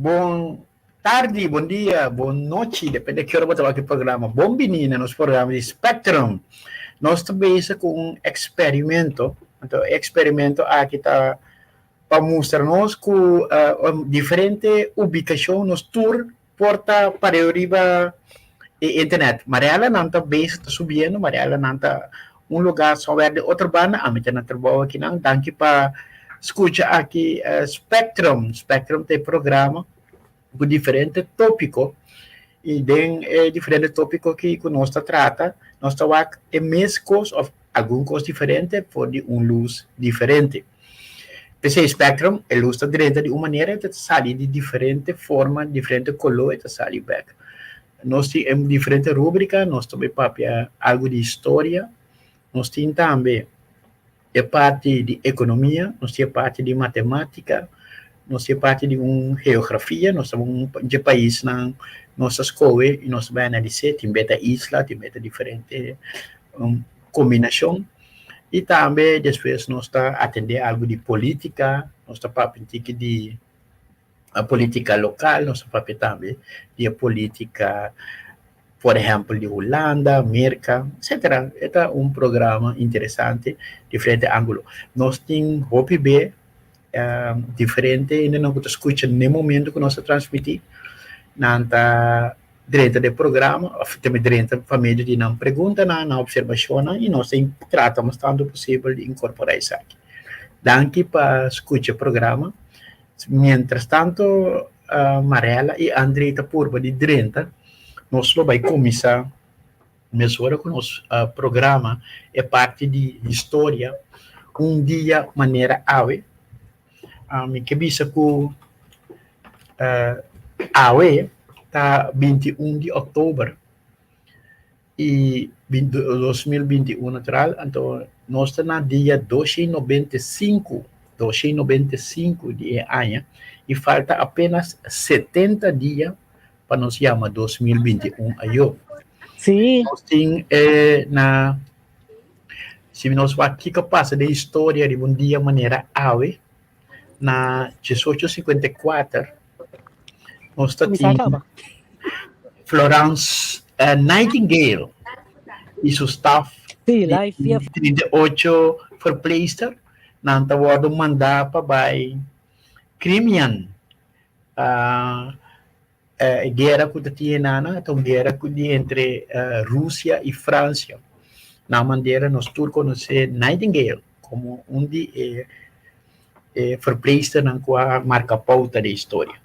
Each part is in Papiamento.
Bon tardi, bon dia, bon nochi, depende ki ora bo ta wak e programa. Bon bini na nos programa di Spectrum. Nos ta bezig ku un eksperimento. Anto e eksperimento aki ta pa mustra nos ku diferente ubikashon nos tur por ta pareu riba e internet. Mariela nan ta bezig ta subiendo, Mariela nan ta un lugar somewhere di otro banda, ami ta na trabou akinan. Danki pa skucha aki Spectrum. Spectrum ta e programa ku diferente tópiko i den e diferente tópiko aki ku nos ta trata, nos ta wak e mes kos òf algun kos diferente for di un lus diferente. P'esei spectrum, e lus ta drenta di un manera, e ta sali di diferente forma, diferente koló e ta sali bèk. Nos tin e diferente rúbrika, nos ta bai papia algu di historia, nos tin tambe e parti di ekonomia, nos tin e parti di matemátika, nos tin e parti di un geografia, nos ta un dje paisnan nos ta skohe i nos ta bai analis'é, tin beta isla, tin beta diferente kombinashon. I tambe despues nos ta atendé algu di polítika, nos ta papia un tiki di polítika lokal, nos ta papia tambe di e polítika por ehèmpel di Hulanda, Merka, etsetera. E ta un programa interesante, diferente ángulo. Nos tin hopi be diferente hendenan ku ta skucha n'e momento ku nos ta transmití, nan ta drenta den programa of ta drenta pa medio di nan preguntanan, nan observacionnan y nos ta trata mas tanto posibel di incorpora esaki. Danki pa scucha e programa. Mientras tanto Marella y André ta purba di drenta, nos lo bay cuminsa mesora cu nos programa e parti di historia Un Dia Manera Awe. Mi ke bisa ku awe ta 21 di òktober i 2021 natural, anto nos ta na dia 295, 295 di e aña i falta apenas 70 dia pa nos yama 2021 ayo. Sí. Nos tin na Si nos wak kiko pasa den historia riba un dia manera awe, na 1854 nos ta tin Florence Nightingale i su staf di 38 verpleegster, nan ta wòrdu mandá pa bai Crimean pa E guera ku ta tin enana ta un guera ku di entre Rusia i Fransia. Na manera nos tur konosé Nightingale komo un di e e verpleegsternan ku a marka pouta den historia.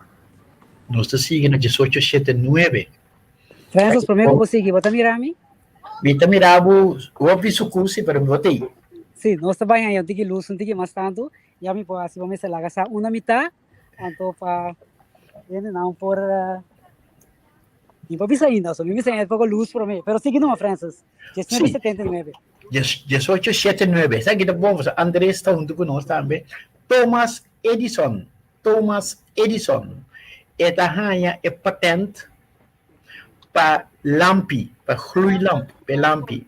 Nos ta sigui na 1879. Francis, promé ku bo sigui, bo ta mira mi? Mi ta mira bo hopi sukusi, pero mi bo ta ei. Sí, nos ta bai haña un tiki lus, un tiki mas tantu, ya mi por hasi bo mester laga sa una mitá. Anto pa hendenan por Mi por bisa ainda, so mi bisa ainda poko luz promé. Pero sigui numa, Francis. 1979. 1879. Esaki ta bon, pasobra Andres ta huntu ku nos tambe. Thomas Edison, Thomas Edison, e ta haña e patent pa lampi, pa gloeilamp, pa e lampi.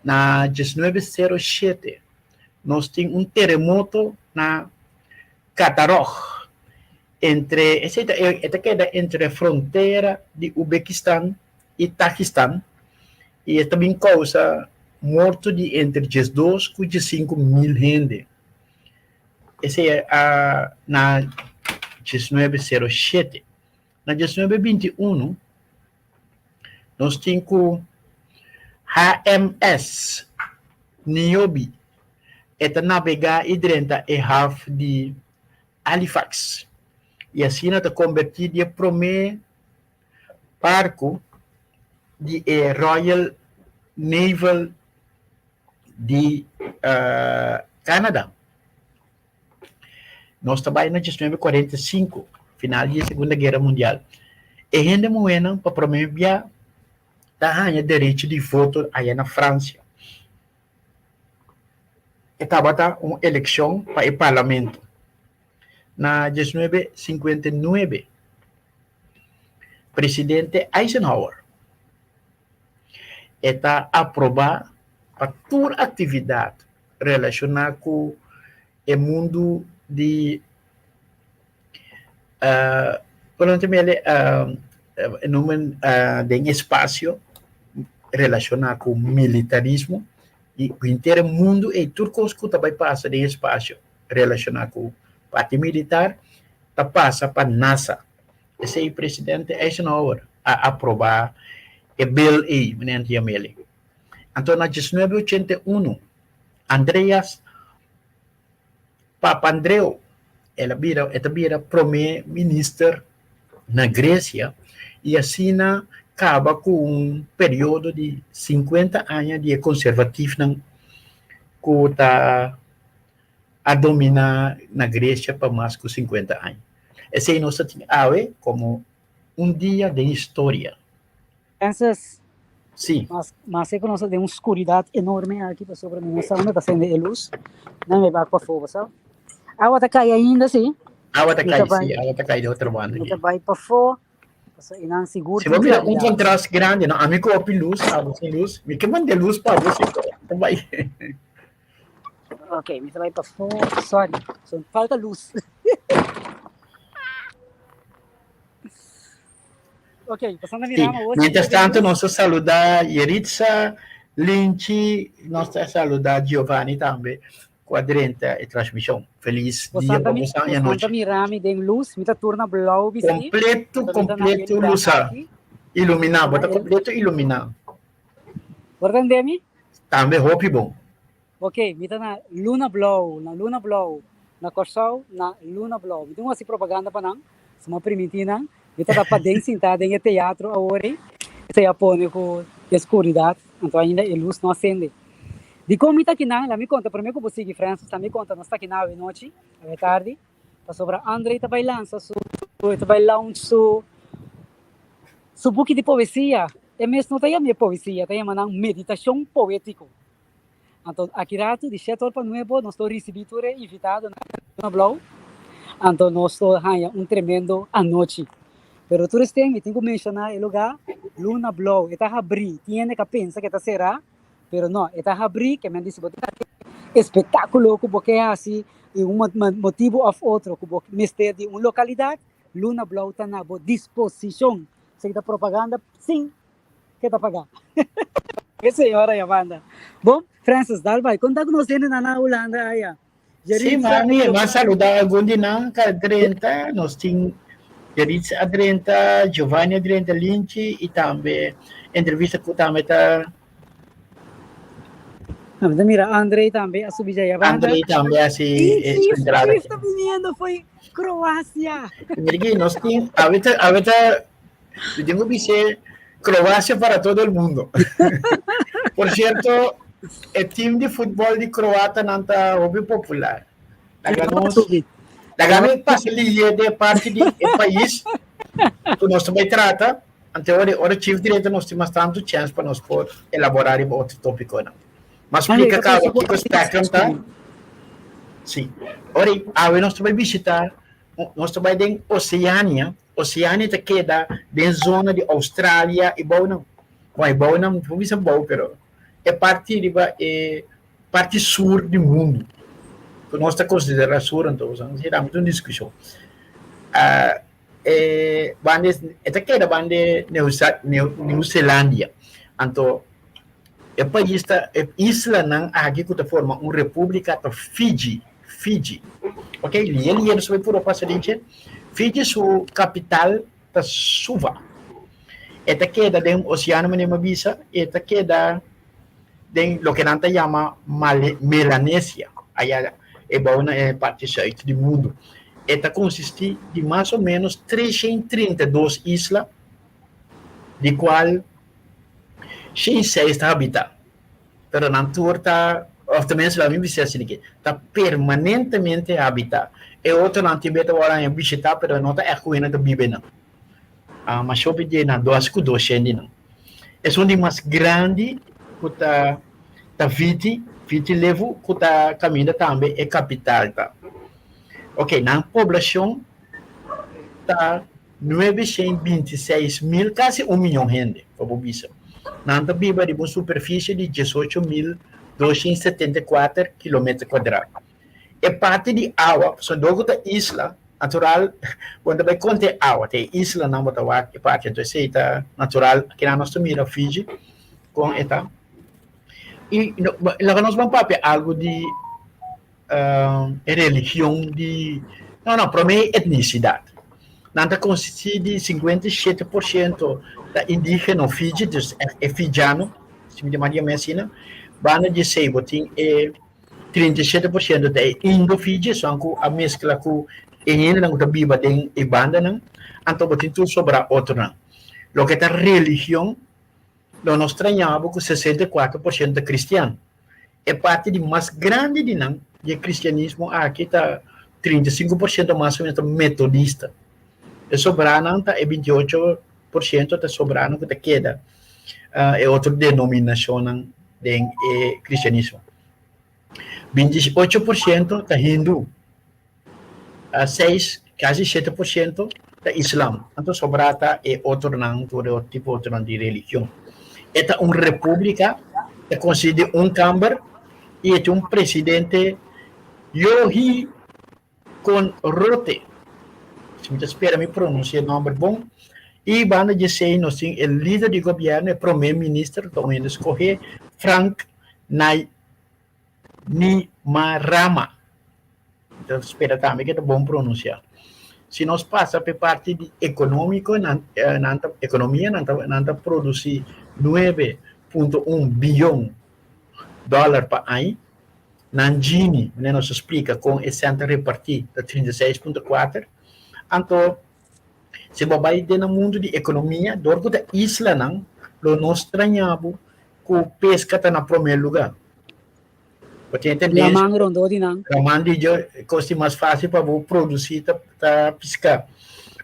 Na 1907 nos tin un teremoto na Cataroj, entre, esei ta e ta keda entre frontera di Uzbekistan i Tajistan i e ta bin kousa morto di entre 12 ku 15 mil hende. Esei a na 1907. Na 1921 nos tin ku HMS Niobe e ta nabegá i drenta e haf di Halifax i asina ta kombertí di e promé barku di e Royal Naval di Canada. Nos ta bai na 1945, final di e Segunda Guera Mundial. E hende muhénan pa promé bia ta haña derecho di voto aya na Francia. E tabata un elekshon pa e parlamento. Na 1959, presidente Eisenhower e ta aprobá pa tur aktividat relashoná ku e mundu di. Uh, Pronto, noemen den espacio relaciona cu militarismo y cu henter mundo e tur cos cu ta bay pasa den espacio relaciona cu parti militar ta pasa pa NASA. Esey presidente Eisenhower a aproba e bill ey, meneer Antiameli. Anto na 1981 Andreas Papandreou, el a bira, e ta bira prome minister na Grecia y asina caba cu un periodo di 50 aña di e conservatiefnan cu ta a domina na Grecia pa mas cu 50 aña. Esey nos ta tin awe como un dia den historia. Entonces, Sí. Mas, mas e conoce den un oscuridad enorme aki pasobra mi no sa unda ta sende e luz. Nan me bak pafó, sa. Awa ta kai ainda, sí. Awa ta kai, sí, awa ta kai de otro banda. Mi ta bai pafó. Paso inan sigur. Si bo mira un contrast grandi, no? Ami ku hopi luz, abo sin luz. Mi ke mande luz pa bo, sí, ta bai. Ok, mi ta bai pafó. Sorry, so, falta luz. Ok, pasando Sí. Mientras tanto, nos ta saluda Yeritza, Linchi, nos ta saluda Giovanni tambe, cu a drenta e transmision. Feliz dia pa boso y anochi. Mirami den luz, mi ta turna blauw bisti. Completo, completo lusa. Ilumina, bo ta completo ilumina. Bo ta tende mi? Tambe hopi bon. Ok, mi ta na Luna Blou, na Luna Blou, na Kòrsou, na Luna Blou. Mi tin un hasi propaganda pa nan, suma primintí nan. Mi ta ta paden sintá den e teatro awor ei. Esei a pone ku e skuridat, anto ainda e lus no a sende. Dikon mi ta akinan? Laat mi konta, promé ku bo sigui Francis, laat mi konta, nos ta akinan awe nochi, awe tardi, pasobra Andrei ta bai lansa su, e ta bai launch su, su buki di poesia. E mes no ta yama e poesia, e ta yama nan meditashon poétiko. Anto aki ratu di shete or pa nuebo nos lo ricibi tur e invitadonan na Blauw. Anto nos lo haña un tremendo anochi. Pero tur esten mi tin cu menciona e lugar Luna Blauw. E ta habri. Tin hende ca pensa cu e ta cera, pero no, e ta habri. Ke men di si bo tin espectaculo cu bo ke haci y un motibo of otro cu bo mester di un localidad, Luna Blauw ta na bo disposicion. Esaki ta propaganda sin Ke ta paga? E señora ya banda. Bon, Francis, dal bai. Konta ku nos hende na Hulanda aya. Sí, mami, m'a saluda algun di nan ka drenta. Nos tin Yeritza a drenta, Giovanni a drenta, Linchi i tambe entrevista ku tambe ta Mi ta mira André tambe a subi ya banda. André tambe a hasi su entrada. Chief ta viniendo foi Croacia. Mira nos tin, awita, awita Yo tengo que decir Croacia para todo el mundo. Por cierto, el team de fútbol de Croata no está muy popular. La ganó, la ganó pasa de parte del país que nos también trata. Ante ahora, ahora chief director nos tiene más tanto chance para nos poder elaborar otro tópico. ¿no? Mas explica acá, o que Spectrum está. Sí. Ahora, ahora nos también visitar, nos también en Oceania, Oceania ta keda den zona di Australia i bounan. Bon, e bounan no por bisa bou, pero e parti riba e parti sur di mundu, ku nos ta konsiderá sur anto, esei ta un diskushon. E banda e ta keda banda New Zelandia. Anto e pais ta e islanan aki ku ta forma un repúblika ta Fiji. Fiji. Ok, lié lié nos bai puro pasa den dje. Fiji su kapital ta Suva. E ta keda den oseano manera mi a bisa, e ta keda den loke nan ta yama Melanesia, aya e bou na e parti sùit di mundu. E ta konsistí di mas o ménos 332 isla, di kual 106 ta habitá. Pero nan tur ta, of tenminste laat mi bisa asina ke, ta permanentemente habitá. E otronan tin beta wòrdu haña bishitá, pero no ta ègt ku hende ta biba einan. Ah, mas hopi di nan, dos ku dos shen di nan. Esun di mas grandi ku ta ta Viti, Viti Levu, ku ta kaminda tambe e kapital ta. Ok, nan poblashon ta 926 mil, kasi 1 mion hende, pa bo bisa. Nan ta biba riba un superfisie di 18.274 kilometer kuadrá. E parti di awa, pasobra dor ku ta isla, Natural, bo ta bai konta e awa, ta e islanan bo ta wak e parti, anto esei ta natural, kinan nos ta mira Fiji kon e ta. I laga nos ban papia algu di e religion di, no no, promé e etnisidat. Nan ta konsistí di 57% ta indígeno Fiji, dus e Fijano, si mi ta manda yama asina. Banda di esei bo tin e 37% ta e Indo-Fiji, esun ku a meskla ku e hendenan ku ta biba den e bandanan, anto bo tin tur sobrá otronan. Loke ta religion, lo no strañá bo ku 64% ta kristian. E parti di mas grandi di nan di e kristianismo aki ta 35% mas o menos ta metodista. E sobránan ta e 28% ta sobránan ku ta keda e otro denominashonnan den e kristianismo. 28% ta hindu, 6, kasi 7% ta islam. Anto sobrá ta e otronan, tur e otro tipo otronan di religion. E ta un repúblika, ta konsistí di un kamber i e tin un presidente Yohi Konrote. Si mi ta spera mi pronunsia e nòmber bon. I banda di esei nos tin e lider di gobièrnu, e promé minister, ta un hende skohé, Frank Nainimarama. Mi ta spera tambe ku e ta bon pronunsiá. Si nos pasa pa e parti di ekonómiko, nan nan ta ekonomia, nan ta nan ta produsí 9.1 biyon dòler pa aña. Nan Gini, manera nos a splika kon e sèn ta repartí, ta 36.4. Anto, si bo bai den e mundu di ekonomia, dor ku ta islanan, lo no straña bo ku peska ta na promé lugá. Bo tin e tendensia. Laman rondó di nan. Laman di dje, e kos di mas fásil pa bo produsí ta ta piská.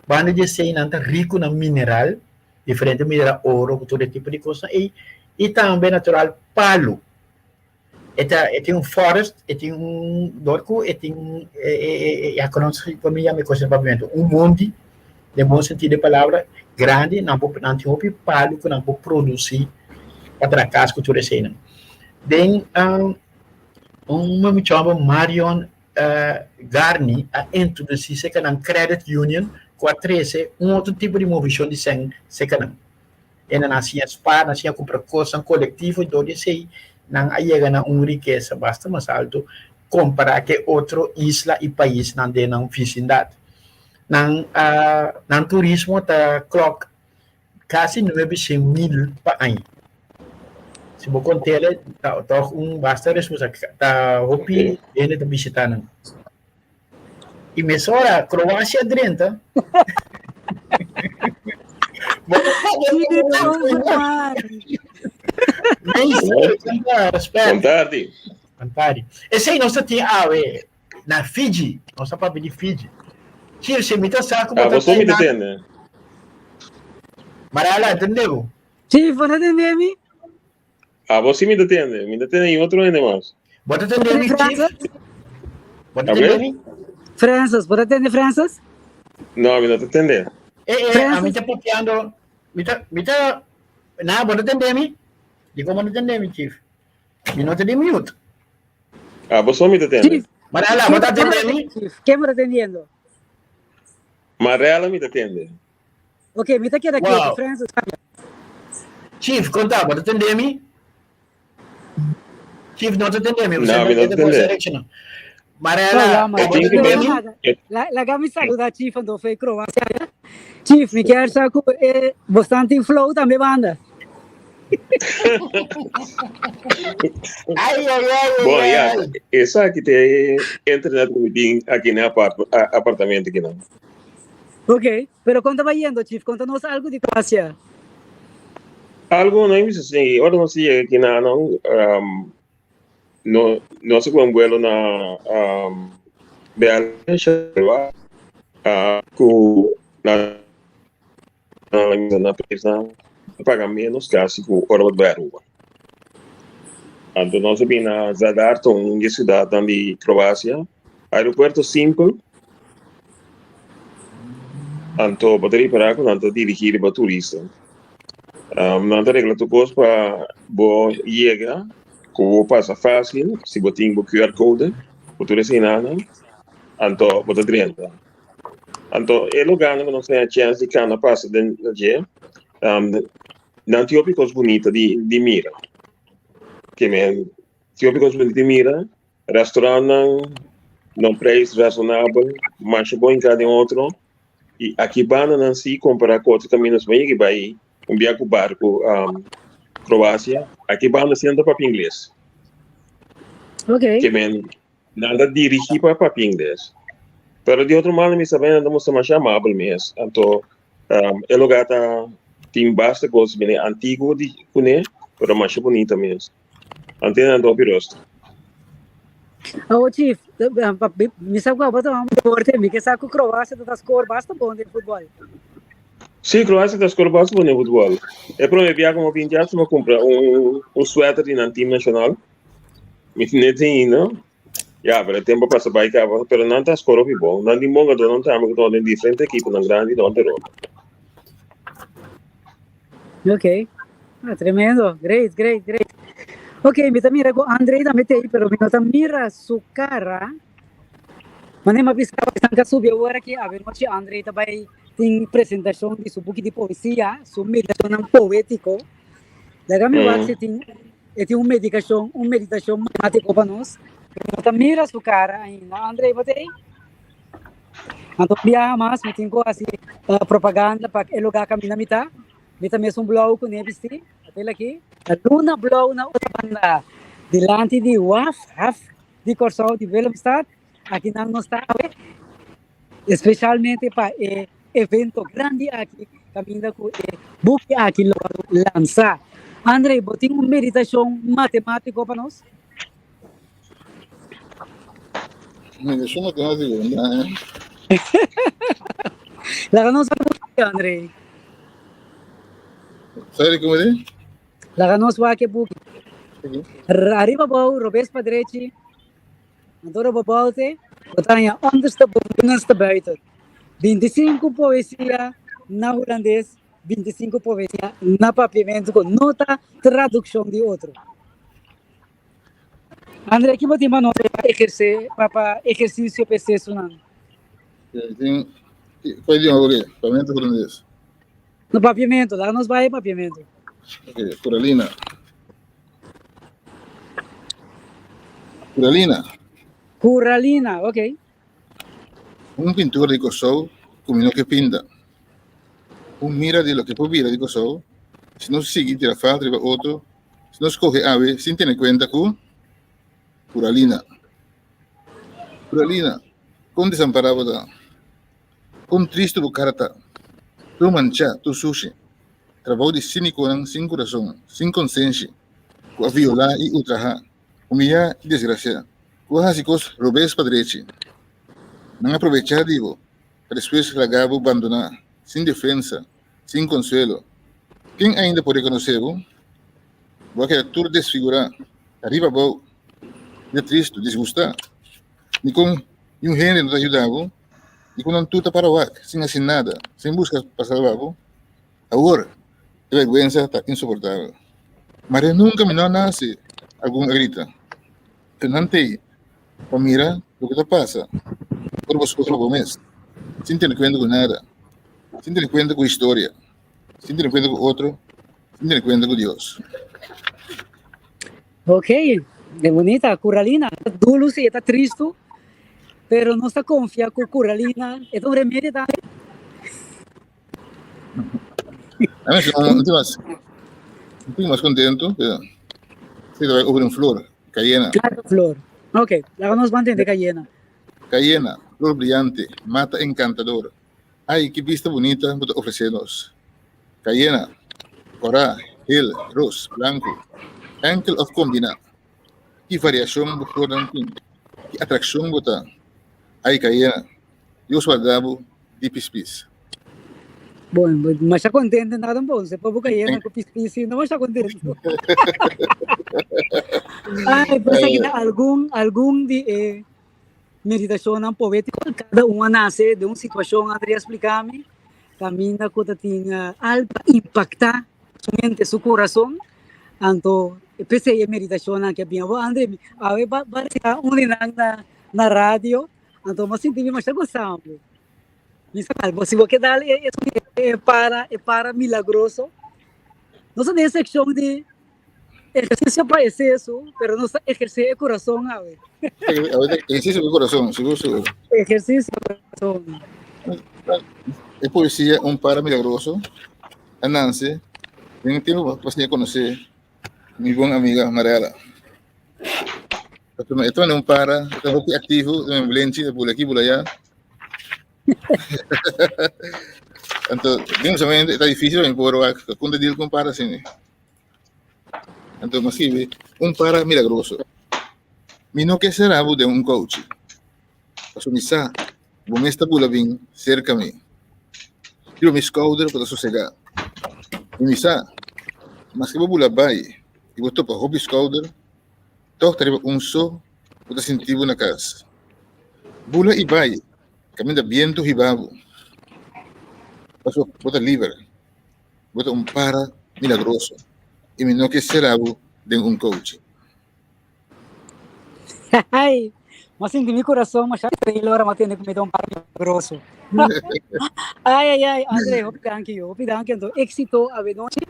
Banda di esei nan ta riku na mineral, diferente mineral, oro ku tur e tipo di kosnan ei, i tambe natural palu. E ta e tin un forest, e tin un dor ku e tin e e e ya kono por mi yama e kos den papiamentu un mondi den bon sentido di palabra grandi nan por nan tin hopi palu ku nan por produsi pa traha kas ku tur eseinan. Den un muchacho Marion Garni a introdusi seka nan credit union ku a trese un otro tipo di movishon di sèn seka nan. E nan a siña spar, nan a siña kumpra kosnan kolektivo i dor di esei nan a yega na un rikesa basta mas altu kompará ku e otro isla i paisnan den nan visindat. Nan nan turismo ta klòk kasi 900,000 pa aña. Si bo kont'el ta tòg un basta respuesta, ta hopi hende ta bishitá nan. I mesora Kroasia drenta. Bon tardi. Bon tardi. Esei nos ta tin awe na Fiji. Nos ta papia di Fiji. Kirsi, mi ta sa ku bo Ah, ta bo mi ta na tende. Marala, entende bo? Sí, bo ta tende mi? Ah, bo sí mi ta tende. Mi ta tende i otro hende mas. Bo ta tende mi, Chief? Francis? Bo ta A tende ver? mi? Francis, bo ta tende Francis? No, mi no ta tende. Eh, eh, a Francis? mi ta papiando. Mi ta, mi ta, na, bo ta tende mi? Di kon bo no tende mi, Chief? Mi no ta di mute. Ah, bo so mi ta tende. Chief, Marala, bo ta tende mi? Chief, ken bo ta tendiendo? Marela mi ta tende. Ok, mi ta keda ketu, Wow. Francis. Chief, konta, bo ta tende mi? Chief, no ta tende mi. No, mi no ta tende. Marela, Oh, bo ta tende mi? Laga mi saluda Chief anto fe Croacia. Chief, mi kier sa ku e bosnan tin flow tambe banda. Ai, ai, ai, Bon, ai, ya, ai. esaki te internet ku mi tin aki na apartamento aki nan. Ok, pero kon ta bayendo, Chief? Konta nos algu di Croacia. Algo no mi sí, ora nos yega aki na no, no nos a coge un vuelo na Bélgica, ku na na prijsnan paga menos kasi ku ora bo ta bai Aruba. Anto nos a bin na Zadar, ta un di e siudatnan di Kroasia. Aeropuerto simpel, anto bo ta ripará ku nan ta dirigí riba turista. Nan ta regla tur kos pa bo yega ku bo pasa fásil, si bo tin bo QR code ku tur esei nan, anto bo ta drenta. Anto e lugarnan ku nos tin e chèns di kana pasa den na dje, nan tin hopi kos bunita di di mira. Ke men tin hopi kos bunita di mira, restaurantnan na un preis rasonabel, masha bon hinká den otro. I aki banda nan si kompará ku otro kaminda nos bai bai un bia ku barku Kroasia, aki banda si nan ta papia ingles. Ok. Ke men Nan ta dirigí pa papia ingles. Pero di otro mano mi sabe nan ta mustra masha amabel mes. Anto e lugar ta tin basta cos bini antiguo di cune, pero masha bunita mes. Anto nan ta hopi rustig. Awo chief, mi sa cu abo ta un deporte, mi ke sa cu Croacia ta score basta bon den futbol. Sí, Croacia ta score basta bon den futbol. E prome bia cu mi a binti hasta mi a cumpra un sweater di nan team nacional. Mi tin net ainda. Ya, pero e tempo pasa bai caba. Pero nan ta score hopi bon. Nan tin bon gadornan tambe cu ta den diferente ekiponan grandi rond Europa. Ok. Ah, tremendo. Great, great, great. Ok, mi ta mira cu André tambe ta ei, pero mi no ta mira su cara. Mane m'a bisa esnan ka subi awor aki, avenochi André ta bai tin presentacion di su buki di poesia, su meditacionnan poetico. Laga mi wak si tin E tin un medikashon, un meditashon matiko pa nos. No ta mira su kara ainda. André, bo ta ei? Anto un biaha mas mi tin ku hasi propaganda pa e lugá kaminda mi ta. Mi ta mesun blou ku ne bistí. Atel aki. Luna blou na otro banda dilanti di waf, haf, di Kòrsou, di Willemstad. Akinan nos ta awe. Especialmente pa e evento grandi aki caminda cu e buki aki lo wòrdu lansa. André, bo tin un meditacion matematico pa nos? Meditacion matematico, no eh. Laga nos wak e buki, André. Sorry, como di? Laga nos wak e buki. Ariba abou, robes pa drechi. Anto bo bolte, bo ta haña onderste boven, binnenste buiten. 25 poesia na hulandes, 25 poesia na papiamentu ku no ta tradukshon di otro. André, ki bo tin pa nos pa ehersé, pa pa ehersisio pa e sesunan? Tin, kua idioma bo ke? Papiamentu o hulandes? No papiamentu, laga nos bai papiamentu. Ok, Coralina. Curalina. Curalina, ok. Un pintura di Kòrsou ku mi no ke pinta. Un mira di loke por bira di Kòrsou si nos sigui tira falta riba otro, si nos skohe awe sin tene kuenta ku Curalina. Curalina, kon desampará bo ta? Kon tristu bo kara ta! Tur manchá, tur sushi. Trabou di sínikonan sin kurason, sin konsenshi, ku a violá i ultrahá, humiyá i desgrasiá, ku a hasi kos robes pa drechi. Nan a probechá di bo, pa despues laga bo bandoná, sin defensa, sin konsuelo. Ken ainda por rekonosé bo? Bo a keda tur desfigurá, ariba abou, i ta tristu, disgustá. Dikon niun hende no ta yuda bo? Dikon nan tur ta para wak, sin hasi nada, sin buska pa salba bo? Awor, e bèrgwensa ta insoportabel. Mare nunka mi no a nase, algun a grita. Pero nan t'ei pa mira loke ta pasa ora bo skohe pa bo mes, sin tene kuenta ku nada, sin tene kuenta ku historia, sin tene kuenta ku otro, sin tene kuenta ku Dios. Ok, de bunita, Curalina. Ta dulu si, e ta tristu, pero nos ta confia cu Curalina e ta un remedio tambe. A mí no tin mas, no tin mas contento, pero si ta bai over un flor, cayena. Claro, flor. Ok, laga nos ban tende cayena. Cayena, flor brillante, mata encantador. Ay, ki bista bunita bo ta ofresé nos! Kayena, kòrá, hel, ros, blanku, enkel òf kombiná. Ki variashon bo flornan tin! Ki atrakshon bo ta! Ay, Kayena, Dios warda bo di pispis. Bon, bo masha kontento nada bon. Se pa bo Kayena ku pispis si no masha kontento. Ay, pues aki ta algun, algun di e Meditashonnan poétiko, kada un a nase den un situashon, Andrea a splika mi, kaminda ku ta tin algu a impaktá su mente, su kurason, anto p'esei e meditashonnan ke a bin. Awor Andrea, mi awe ba ba resitá un di nan na radio, anto mi a sinti mi masha gosá. Mi sa bo si bo ke dal e e para e para milagroso. Nos ta den sekshon di ehersisio pa eseso, pero nos ta ehersé e kurason awe. Ehersisio pa e kurason, sigur sigur. Ehersisio pa e kurason. E poesia Un para milagroso a nanse den e tempu pa siña konosé mi bon amiga Marella. Pasobra e ta un para, e ta hopi aktivo, e ta un blenchi, ta bula aki bula aya. Anto, den un e ta difícil pa mi por wak kon ta deal ku un para asina. Anto mi a skibi, Un para milagroso. Mi no ke sera bo den un kouchi, pasobra mi sa bo mes ta bula bin serka mi. Riba mi skouder bo ta sosegá. I mi sa, maske bo bula bai i bo topa hopi skouder, tòg ta riba un so bo ta sinti bo na kas. Bula i bai kaminda bientu hiba bo, pasobra bo ta liber. Bo ta un para milagroso i mi no ke sera bo den un kouchi. Ai, m'a sinti mi kurason masha trail ora m'a tende ku mi ta un para milagroso. Ai, ai, ai, Andre, hopi danki yo, hopi danki anto éksito awenochi.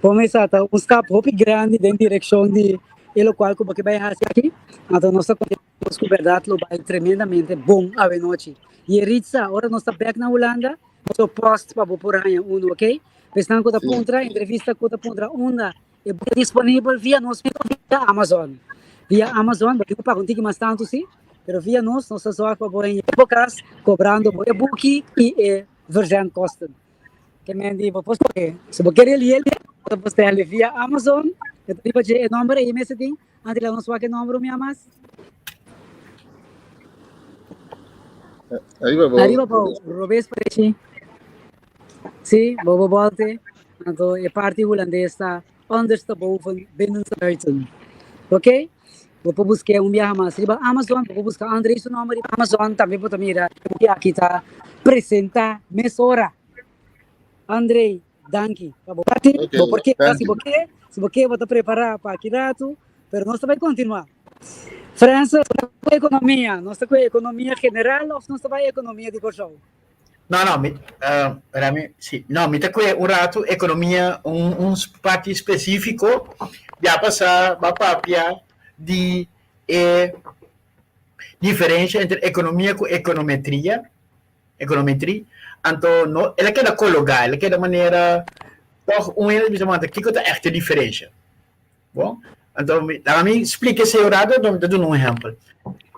Bo mesa ta un stap hopi grandi den direkshon di e lokual ku bo ke bai hasi aki. Anto nos ta kontentu ku bèrdat lo bai tremendamente bon awenochi. Yeritza, ora nos ta bèk na Hulanda, nos lo post pa bo por haña unu, oké? Esnan ku ta puntra, entrevista ku ta puntra unda E buki ta disponibel via nos via Amazon. Via Amazon bo tin ku paga un tiki mas tantu si, pero via nos nos ta zorg pa bo hende bo kas kobrando bo e buki i e verzendkosten. Ke men di bo por skohe. Si bo kere liel bo ta postele via Amazon, e ta riba dje e nomber ei mester tin, antes laga nos wak e nomber un mia mas. Ariba bou. Ariba bou, robes parechi. Sí, bo bo bolte. Anto e parti hulandes ta ondersteboven, binnenstebuiten. Oké? Bo por busk'é un biaha mas riba Amazon, bo por buska André su nomber riba Amazon, tambe bo ta mira e buki aki ta presentá mesora. André, danki pa bo parti. Oké, Bo por keda si danki. bo ke, si bo ke bo ta prepará pa aki ratu, pero nos ta bai kontinuá. Francis, nos ta ku ekonomia, nos ta ku ekonomia general òf nos ta bai ekonomia di Kòrsou? No, no, mi, uh, mi, sí. No, mi ta kue un rato economia, un, un parti específico, ya pasa, va papia di e diferencia entre economia ku econometria, econometria, anto no, ela queda cologa, ela queda manera, toch un hende bisa manta, kiko ta echte diferencia? Bon, anto mi, laga mi splika esei un rato, anto mi ta duna un ehèmpel.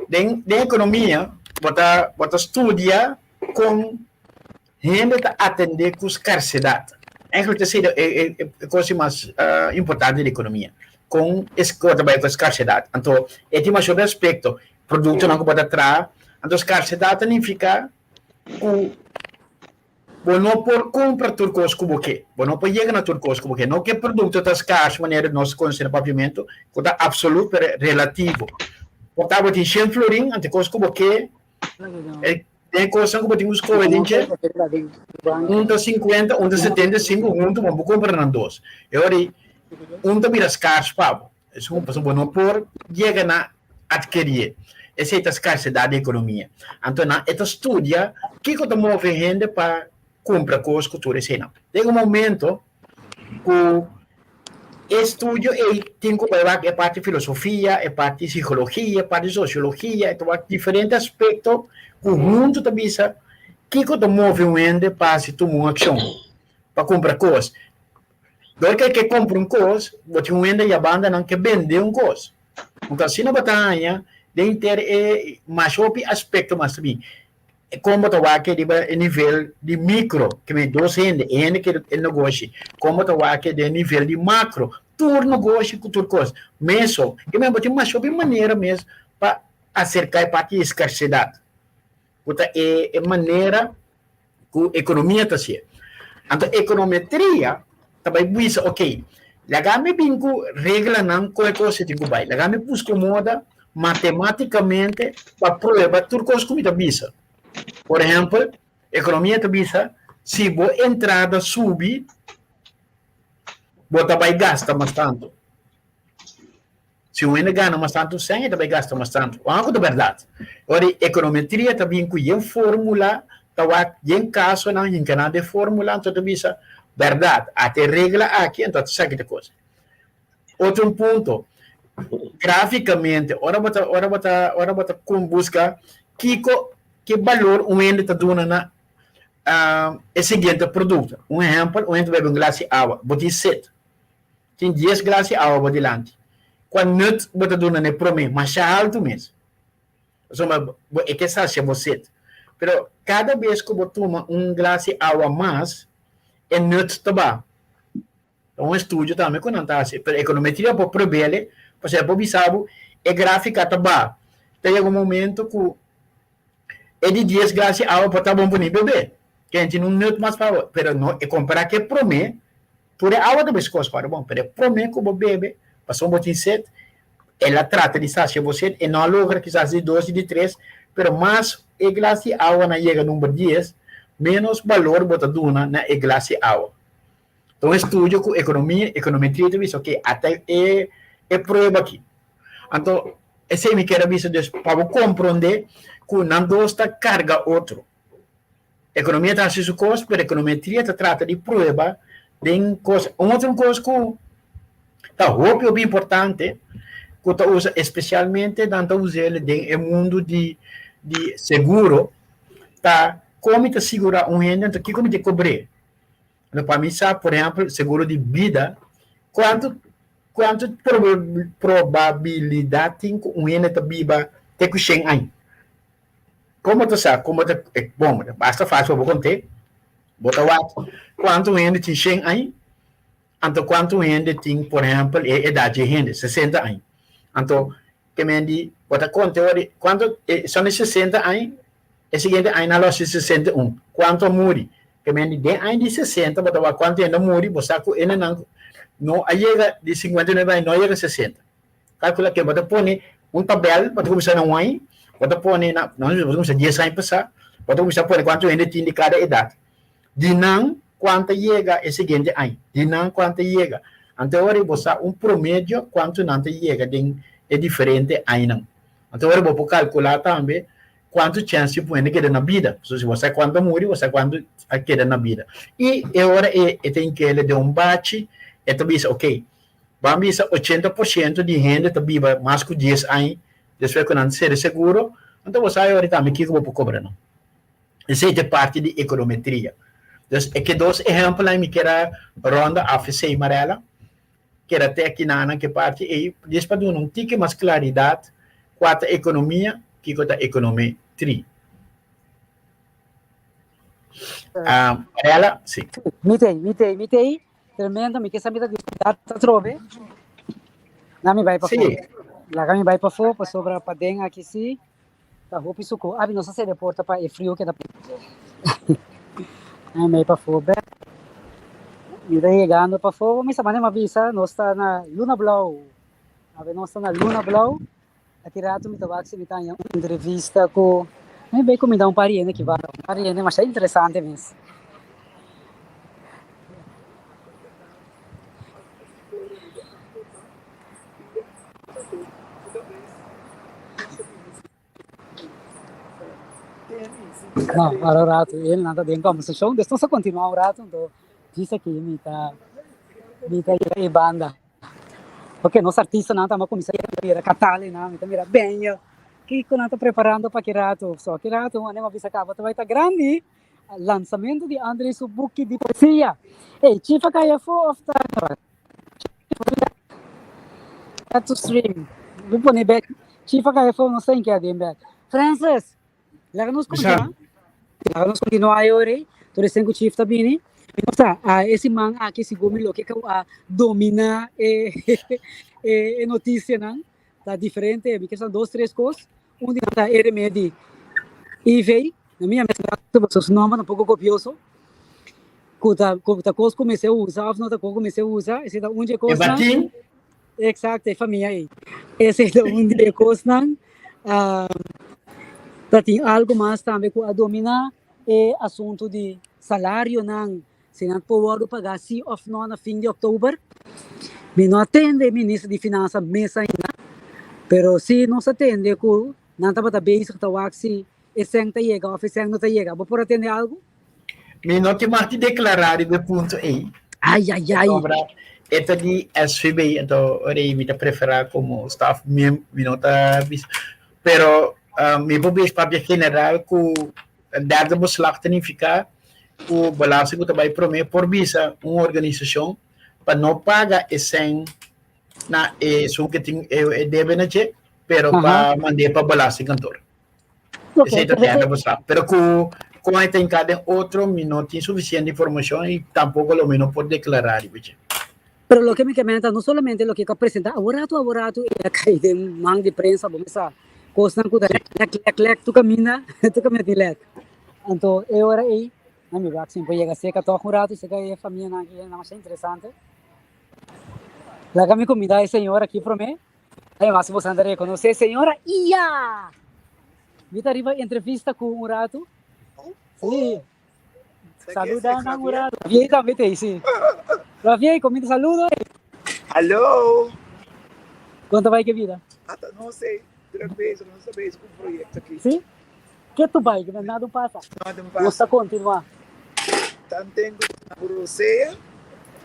Den, den ekonomia, bo ta, bo ta studia kon hende ta atendé ku skarsedat. Eigenlijk esei ta e, e, e kos di mas importante di ekonomia. Kon es bo ta bai ku e skarsedat. Anto, e tin mashopi aspekto, produktonan ku bo ta traha. Anto skarsedat ta nifiká ku Bo no por kumpra tur kos ku bo ke. Bo no por yega na tur kos ku bo ke. No ku e produkto ta skars manera nos konosé na papiamentu, ku ta absolut pero relativo. Por ta bo tin shen florin, anto e kos ku bo ke, e den e kosnan ku bo tin ku skohe den dje, un ta sinkuenta, un ta 75, huntu bo por kumpra nan dos. E ora ei un ta bira skars pa bo. Esun pasobra bo no por yega na adkerie. Esei ta skarsedat di ekonomia. Anto nan e ta studia kiko ta move hende pa kumpra kos ku tur eseinan. Den un momento ku e studio ei tin ku bai wak e parti filosofia, e parti sikologia, e parti sosiologia, e ta wak diferente aspekto ku huntu ta bisa kiko ta move un hende pa hasi tuma un akshon, pa kumpra kos. Dor ke ke kumpra un kos, bo tin un hende ya banda nan ke bende un kos. Anto asina bo ta haña den henter e mas hopi aspekto mas ta bin. Kon bo ta wak riba e nivel di mikro, ke men dos hende, e hende ke e negoshi, kon bo ta wak den e nivel di makro, tur negoshi ku tur kos. Meso, ke men bo tin mas hopi manera mes pa aserka e parti di skarsedat, ku ta e manera ku ekonomia ta hasié. Anto ekonometria ta bai bisa, ok, laga mi bin ku reglanan kon e kos tin ku bai, laga mi buska un moda matematikamente pa prueba tur kos ku mi ta bisa. Por ehèmpel, ekonomia ta bisa si bo entrada subi, bo ta bai gasta mas tantu. Si un hende gana mas tantu sèn, e ta bai gasta mas tantu. Wan ku ta bèrdat. Ora di ekonometria ta bin ku yen fórmula. Ta wak yen kasonan hinka nan den formula anto ta bisa bèrdat ata e regla aki anto ata esaki ta kos. Otro un punto, grafikamente ora bo ta ora bo ta ora bo ta buska kiko ki balor un hende ta duna na e siguiente produkto. Un ehèmpel, un hende ta bebe un glas di awa, bo tin set, tin dies glas di awa bo dilanti, kua nut bo ta duna na e promé? Masha haltu mes. Pasobra bo e ke sacia bo set. Pero kada bes ku bo tuma un glas di awa mas, e nut ta baha. Ta un estudio tambe ku nan ta hasi. Pero ekonometria por prob'el, pasobra e por bisa bo e grafika ta baha. Ta yega un momento ku e di dies glas di awa por ta bon pa ni bebe. Ken tin un nut mas pa bo. Pero no e kompara ku e promé, tur e awa ta meskos kòrda bon, pero e promé ku bo bebe, pasobra bo tin set, El a trata di sacia bo sed, e no a logra, kisas di dos i di tres, pero mas e glas di awa na yega number dies, menos balor bo ta duna na e glas di awa. Ta un estudio ku ekonomia, ekonometria ta bisa, ok, ata e e prueba aki. Anto, esei mi kier a bisa dus pa bo komprondé ku nan dos ta karga otro. Ekonomia ta hasi su kos, pero ekonometria ta trata di prueba den kos. Un otro kos ku ta hopi hopi importante ku ta usa espesialmente nan ta us'el den e mundu di di seguro ta kon mi ta sigurá un hende anto kiko mi ta kobr'é. Anto pa mi sa por ehèmpel seguro di bida kuantu kuantu probabilidat tin ku un hende ta biba te ku shen aña. Kon bo ta sa? Kon bo ta, bon, basta fácil pa bo kont'é. Bo ta wak kuantu hende tin shen aña, anto kuantu hende tin, por ehèmpel, e edat dje hende, sesenta aña. Anto, ke men di, bo ta konta e ora di kuantu, son e sesenta aña, e siguiente aña nan lo hasi 61. Kuantu a muri? Ke men di, den aña di sesenta bo ta wak kuantu hende a muri, bo sa ku hendenan no a yega di 59 aña, no a yega sesenta. Kalkula ke bo ta pone un tabel, bo ta kuminsá na un aña, bo ta pone na, no, bo ta kuminsá dies aña pasá, bo ta kuminsá pone kuantu hende tin di kada edat. Di nan kuantu ta yega e siguiente aña, di nan kuantu ta yega. Anto ora bo sa un promedio kuantu nan ta yega den e diferente añanan. Anto ora bo por kalkulá tambe kuantu chèns tin ku hende keda na bida. Pasobra si bo sa kuantu a muri, bo sa kuantu a keda na bida. I e ora e ta inkele den un bachi, e ta bisa, okey, Ban bisa 80% di hende ta biba mas ku dies aña despues ku nan sera seguro, anto bo sa ahora tambe kiko bo por kobra nan. Esei ta e parti di ekonometria. Dus e ke dos ehèmpelnan mi kier a ronda af esei, Marella, keda te akinanan ke parti ei, djis pa duna un tiki mas klaridat kua ta ekonomia, kiko ta ekonometria. Marella, si. Mi t'ei, mi t'ei, mi t'ei. Tremendo, mi ke sa mi ta disfruta atrobe. Na mi bai pafó. Sí. Laga mi bai pafó pasobra paden aki sí ta hopi suku. Abi nos a sede porta pa e frio keda. Na mi bai pafó bek. Mi ta yegando pafó. Mi sa mane mi a bisa nos ta na Luna Blou. Awe nos ta na Luna Blou. Aki rato mi ta wak si mi ta haña un entrevista ku mi bai kuminda un par di hende aki banda. Un par di hende masha interesante mes. No, para un rato, el nan ta den conversacion, despues nos a continua un rato, anto djis aki mi ta mi ta yega e banda. Ok, nos artistanan ta cuminsa mira Catalina, mi ta mira Benjo, kico nan ta preparando pa ki rato? So ki rato un anima bisa caba ta bay ta grandi lanzamento di André su buki di poesia. Ey, Chief a cay afo of ta Chief to stream. Mi pone back. Chief a cay afo, no sa en ke aden back. Francis, Laga nos Bisa. continua. Laga nos continua e ora ei. Tur esnan ku Chief ta bini. Mi no sa, a e siman aki sigur mi loke ku a domina e e e notisianan ta diferente. Mi ke sa dos tres kos. Un di nan ta e remedi IV. Na mi a mes pasobra su nomber ta un poko kopioso. Ku ta ku ta kos ku mester usa òf no ta kos ku mester usa. Esei ta un di e E kosnan. batin. Exacto, e famia ei. Esei ta un di e kosnan. Ta tin algo mas tambe ku a dominá e asuntu di salarionan, si nan por wòrdu pagá sí òf nò na fin di òktober. Mi no a tende e minister di finansa mes ainda, pero sí nos a tende ku nan tabata bezig ta wak si. e sèn ta yega òf e sèn no ta yega. Bo por a tende algu? Mi no tin mag di deklará riba e punto ei. Ai, ai, ai. Pasobra e ta di SVB, anto ora ei mi ta preferá komo staf mi mi no ta bisa. Pero mi por bisa papia general ku derde beslag ta nifiká ku belasting ku ta bai promé por bisa un organisashon pa no paga e sèn na esun ku tin e debe na dje, pero pa mand'é pa belastingkantoor. Esei ta derde beslag. Pero ku kon e ta hinká den otro mi no tin sufisiente informashon i tampoko lo mi no por deklará riba dje. Pero loke mi ke menta no solamente loke ku a presentá aworatu aworatu e a kai den man di prensa bo mesa kosnan ku ta lek lek lek lek tur kaminda tur kaminda tin lek. Anto e ora ei nan mi wak si mi por yega seka tòg un ratu seka e famianan aki nan masha interesante. Laga mi kumindá e señora aki promé. Ademas boso nan ta rekonosé señora Iya! Mi ta riba entrevista ku un ratu. Sí. Saluda nan un ratu. Javier tambe ta ei, sí. Javier, kominda saludo. Hallo! Kon ta bai ke bida? Ata nos ei, druk bezig, nos ta bezig ku un proyekto aki. Sí? Ke tu bai? Nada un pasa. Nada un pasa. Nos ta kontinuá. Tanten ku na bo rosea,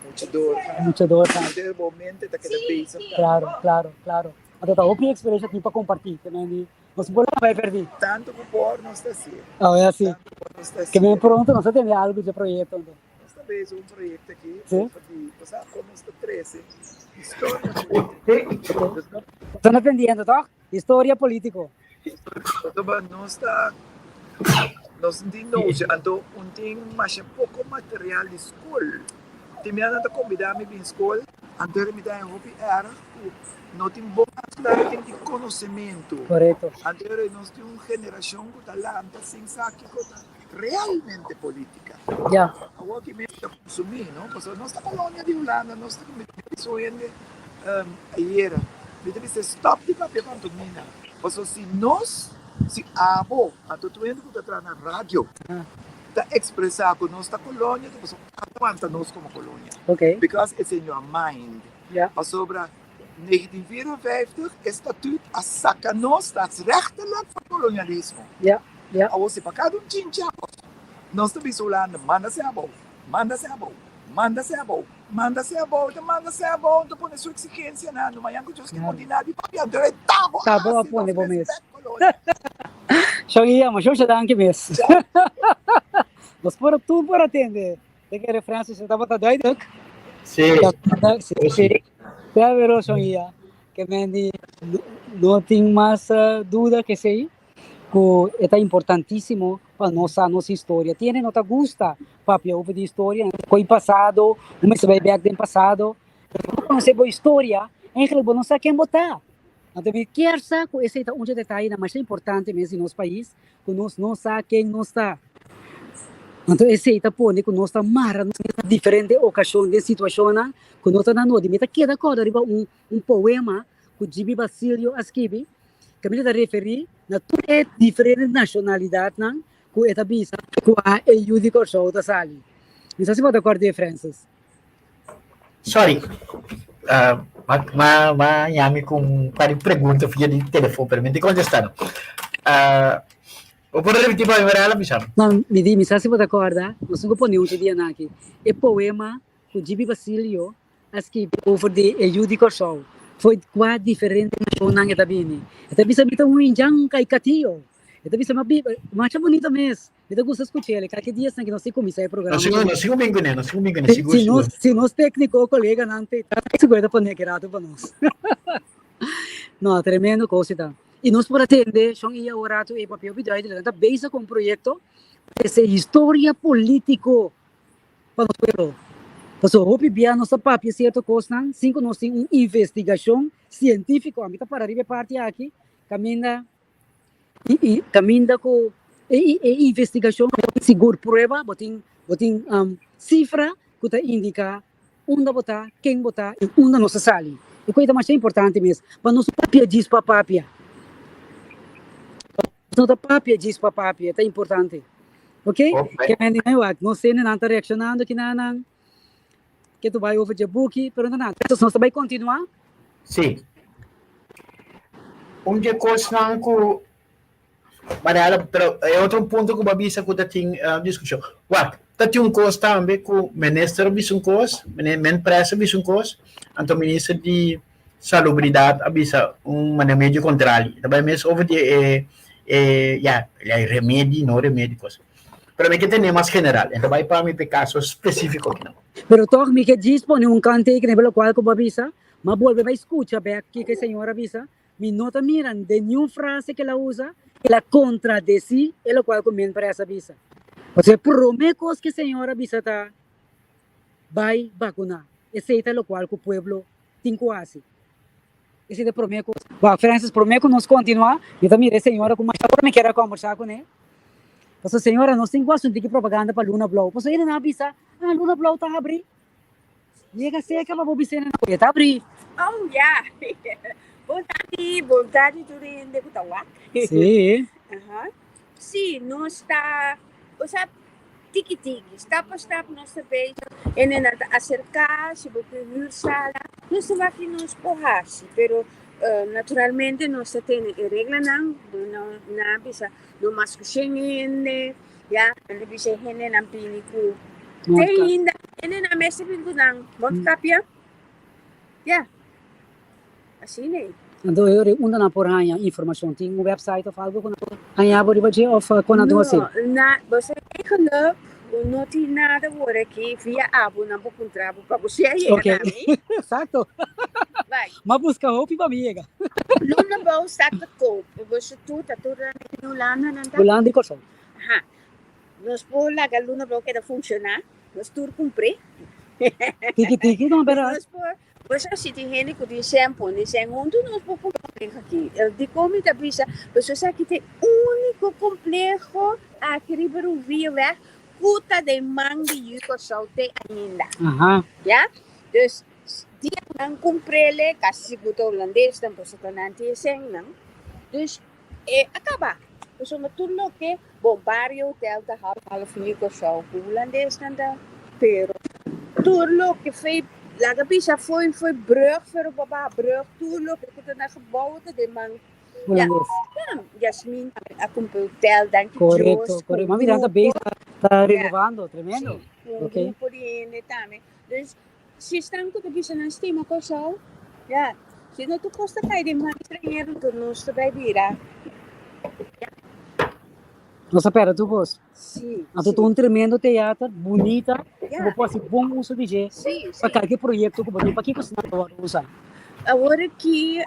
mucha dor. Mucha dor ta. Antes bo mente ta keda bezig tambe. Klaro, klaro, klaro. Anto ta hopi eksperensia tin pa kompartí. Te men di nos por a bai pèrdí. Tantu ku por nos ta hasié. Awe así. Tantu ku por nos ta hasié. Ke men pronto nos ta tende algu dje proyekto anto. Nos ta bezig un proyekto aki Sí. over di, bo sa kon nos ta trese historia polítiko. Bo ta atendiendo tòg? Historia polítiko. Pasobra nos ta nos no tin nocia anto un tin masha poco material di school tin bia nan ta conbida mi bin school anto mi ta haña hopi erg cu no tin bon aansluiting di conocemento Correcto. anto nos tin un generacion cu ta lanta sin sa kico ta realmente politica Ya. awor ki mi ta consumi no pasobra nos ta colonia di Hulanda nos ta su hende ayera mi ta bisa stop di papia pantomina. Pasobra si nos, si abo, anto tur hende ku ta traha na radio ta ekspresá ku nos ta kolonia, ta pasobra abo wanta nos komo kolonia. Because it's in your mind. Pasobra negentien vier en vijftig e statuut a saka nos staatsrechtelijk for kolonialismo. Awor si pa kada un chinchi abou nos ta bisa Hulanda manda se abou, manda se abou, manda se abou. Manda se abou, ta manda se abou, ta pone su exigencianan, no mañan cu Dios ke pone nadie papia, anto e tabo Tabo a haci pone nos bo mes. respect colonia. Shon Iya, ma shon danki mes. Nos por tur por atende. De que referencia se tabata duidelijk. Sí, Sí, sí. Pero shon Iya, que men di no tin mas duda que sei. ku e ta importantísimo pa nos sa nos historia. Tin hende no ta gusta papia over di historia, ko'i pasado, bo mester bai bèk den pasado. Pero si bo no konosé bo historia, eigenlijk bo no sa ken bo ta. Anto mi kier sa ku esei ta un dje detayenan masha importante mes di nos pais, ku nos no sa ken nos ta. Anto esei ta pone ku nos ta mara nos mes na diferente okashon den situashonnan ku no ta na nodi. Mi ta keda kòrda riba un un poema ku Jimmy Basilio a skibi, kaminda ta referí na tur e diferente nashonalidatnan ku e ta bisa ku a e yu di Kòrsou ta sali. Mi sa si bo ta kòrd'é, Francis. Sorry, ma ma ma yami ku un par di pregunta via di telefon, pero mi no tin kontestá no. Bo por repetí pa mi Mirella, bisa mi? No, mi di, mi sa si bo ta kòrda, nos tin ku pone un dje dianan aki, e poema ku Jimmy Basilio A skibi over di e yu di Kòrsou, fo'i kua diferente nashonnan e ta bini. E ta bisa mi ta un indjan kaikatio. E ta bisa mi a biba, masha bunito mes. Mi ta gusta skuch'el. E kalke dia esnan ku nos tin kuminsá e programa. Nos sigur, nos sigur bin kuné, nos sigur bin kuné, sigur, Si nos, sigur. si nos tékniko o koleganan te ta sigur e ta pone ki ratu pa nos. No, tremendo kos e ta. I nos por a tende shon i awor ratu ei papia hopi duidelijk. Nan ta bezig ku un proyekto pa trese historia polítiko pa nos pueblo. Pasobra hopi bia nos ta papia sierto kosnan sin ku nos tin un investigashon sientífiko. Ami ta para riba e parti aki kaminda i i kaminda ku e e investigashon bo tin sigur prueba, bo tin bo tin sifra ku ta indiká unda bo ta, ken bo ta i unda nos ta sali. E kos ta masha importante mes pa nos no papia djis pa papia. Nos no ta papia djis pa papia, ta importante. Ok? Ke men di wak, nos hendenan ta reakshonando kinanan, ke tu bai over dje buki, pero no nada. Entonces nos ta bai kontinuá. Sí. Un dje kosnan ku Mariana, pero e otro punto ku bo a bisa ku ta tin diskushon. Wak, ta tin un kos tambe ku minister a bisa un kos, men pres a bisa un kos, anto minister di salubridat a bisa un manera medio kontrali. Ta bai mes over di e e ya, e remedi, no remedi kos. Pero mi ke tene mas general, e ta bai pa mi p'e kaso spesifiko akinan. Pero tòg mi ke djis pone un kanteken riba lokual ku bo a bisa, m'a bolbe bai skucha bèk kiko e señor a bisa, Mi no ta mira den niun frase ke el a usa ke el a kontradesí e lokual ku men pres a bisa. Pasobra e promé kos ke Señor a bisa ta, Bai bakuná. Esei ta lokual ku pueblo tin ku hasi. Esei ta e promé kos. Wak, Francis, promé ku nos kontinuá, mi ta mira e señora ku masha ora mi kier a kòmbersá kuné. Pasobra, señora, nos tin ku hasi un tiki propaganda pa Luna Blou. Pasobra hende nan a bisa, Ah, Luna Blou ta habrí. Yega cerca pa bo bis'é nan ku e ta abrí. Oh ya. Bon tardi, bon tardi tur hende ku ta wak. Sí. Aha. Sí, nos ta, osea, tiki tiki, stap pa stap nos ta bezig. Hendenan ta aserká, si bo ke hür sala, nos ta wak ki nos por hasi, pero naturalmente nos ta tene e reglanan, no nan a bisa no mas ku shen hende. Ya, nan ta bisa e hendenan bini ku te ainda hendenan mester bini ku nan mondkapje. Ya, asina ei. Anto e ora unda nan por haña informashon? Tin un website of algo ku nan por haña bo riba dje of kon nan ta hasi? No, na, bo sa eigenlijk no tin nada wor aki via abo nan por puntra bo pa bo sea yega Ok, na mi. exacto. Bai. M'a buska hopi pa mi yega. Luna bou sta te koop. Bo sa tur ta tur na Hulanda nan ta? Hulanda i Kòrsou. Aha. Nos por laga luna blou keda funciona. Nos tur cumpr'é. Tiki tiki no, pero. Nos por, bo sa si tin hende cu tin cen pone cen hunto nos por cumpra compleho aki. Dicon mi ta bisa? Pasobra esaki ta e unico compleho aki riba Ruvierweg cu ta den man di Yu Kòrsou te ainda. Aha. Ya? Dus dia cu nan cumpr'el casi sigur ta Holandesnan pasobra nan tin e cennan. Dus E a kaba. Pasobra tur loke bo bario hotel ta half half new Kòrsou ku hulandesnan ta pero tur loke fei laga bisa foi foi brug pero bo baha brug tur loke ku ta na gebou ta den man ya Hulandes. Yasmin tambe a kumpra hotel danki Korekto, Dios ku korekto. un Mami dan ta grupo bezig ta ya renovando, si tremendo. ku un Ok. grupo di hende tambe dus Si esnan ku ta bisa nan stima Kòrsou, ya, si no tur kos ta kai den man estranhero, enton nos ta bai bira, ya. Nos a pèrdè tur kos. Si, Anto si. ta un tremendo teater, bunita, ku Ya. bo por hasi bon uso di dje Si, pa si. kalke proyekto ku bo tin. Pakiko esnan ta wòrdu usá? Awor aki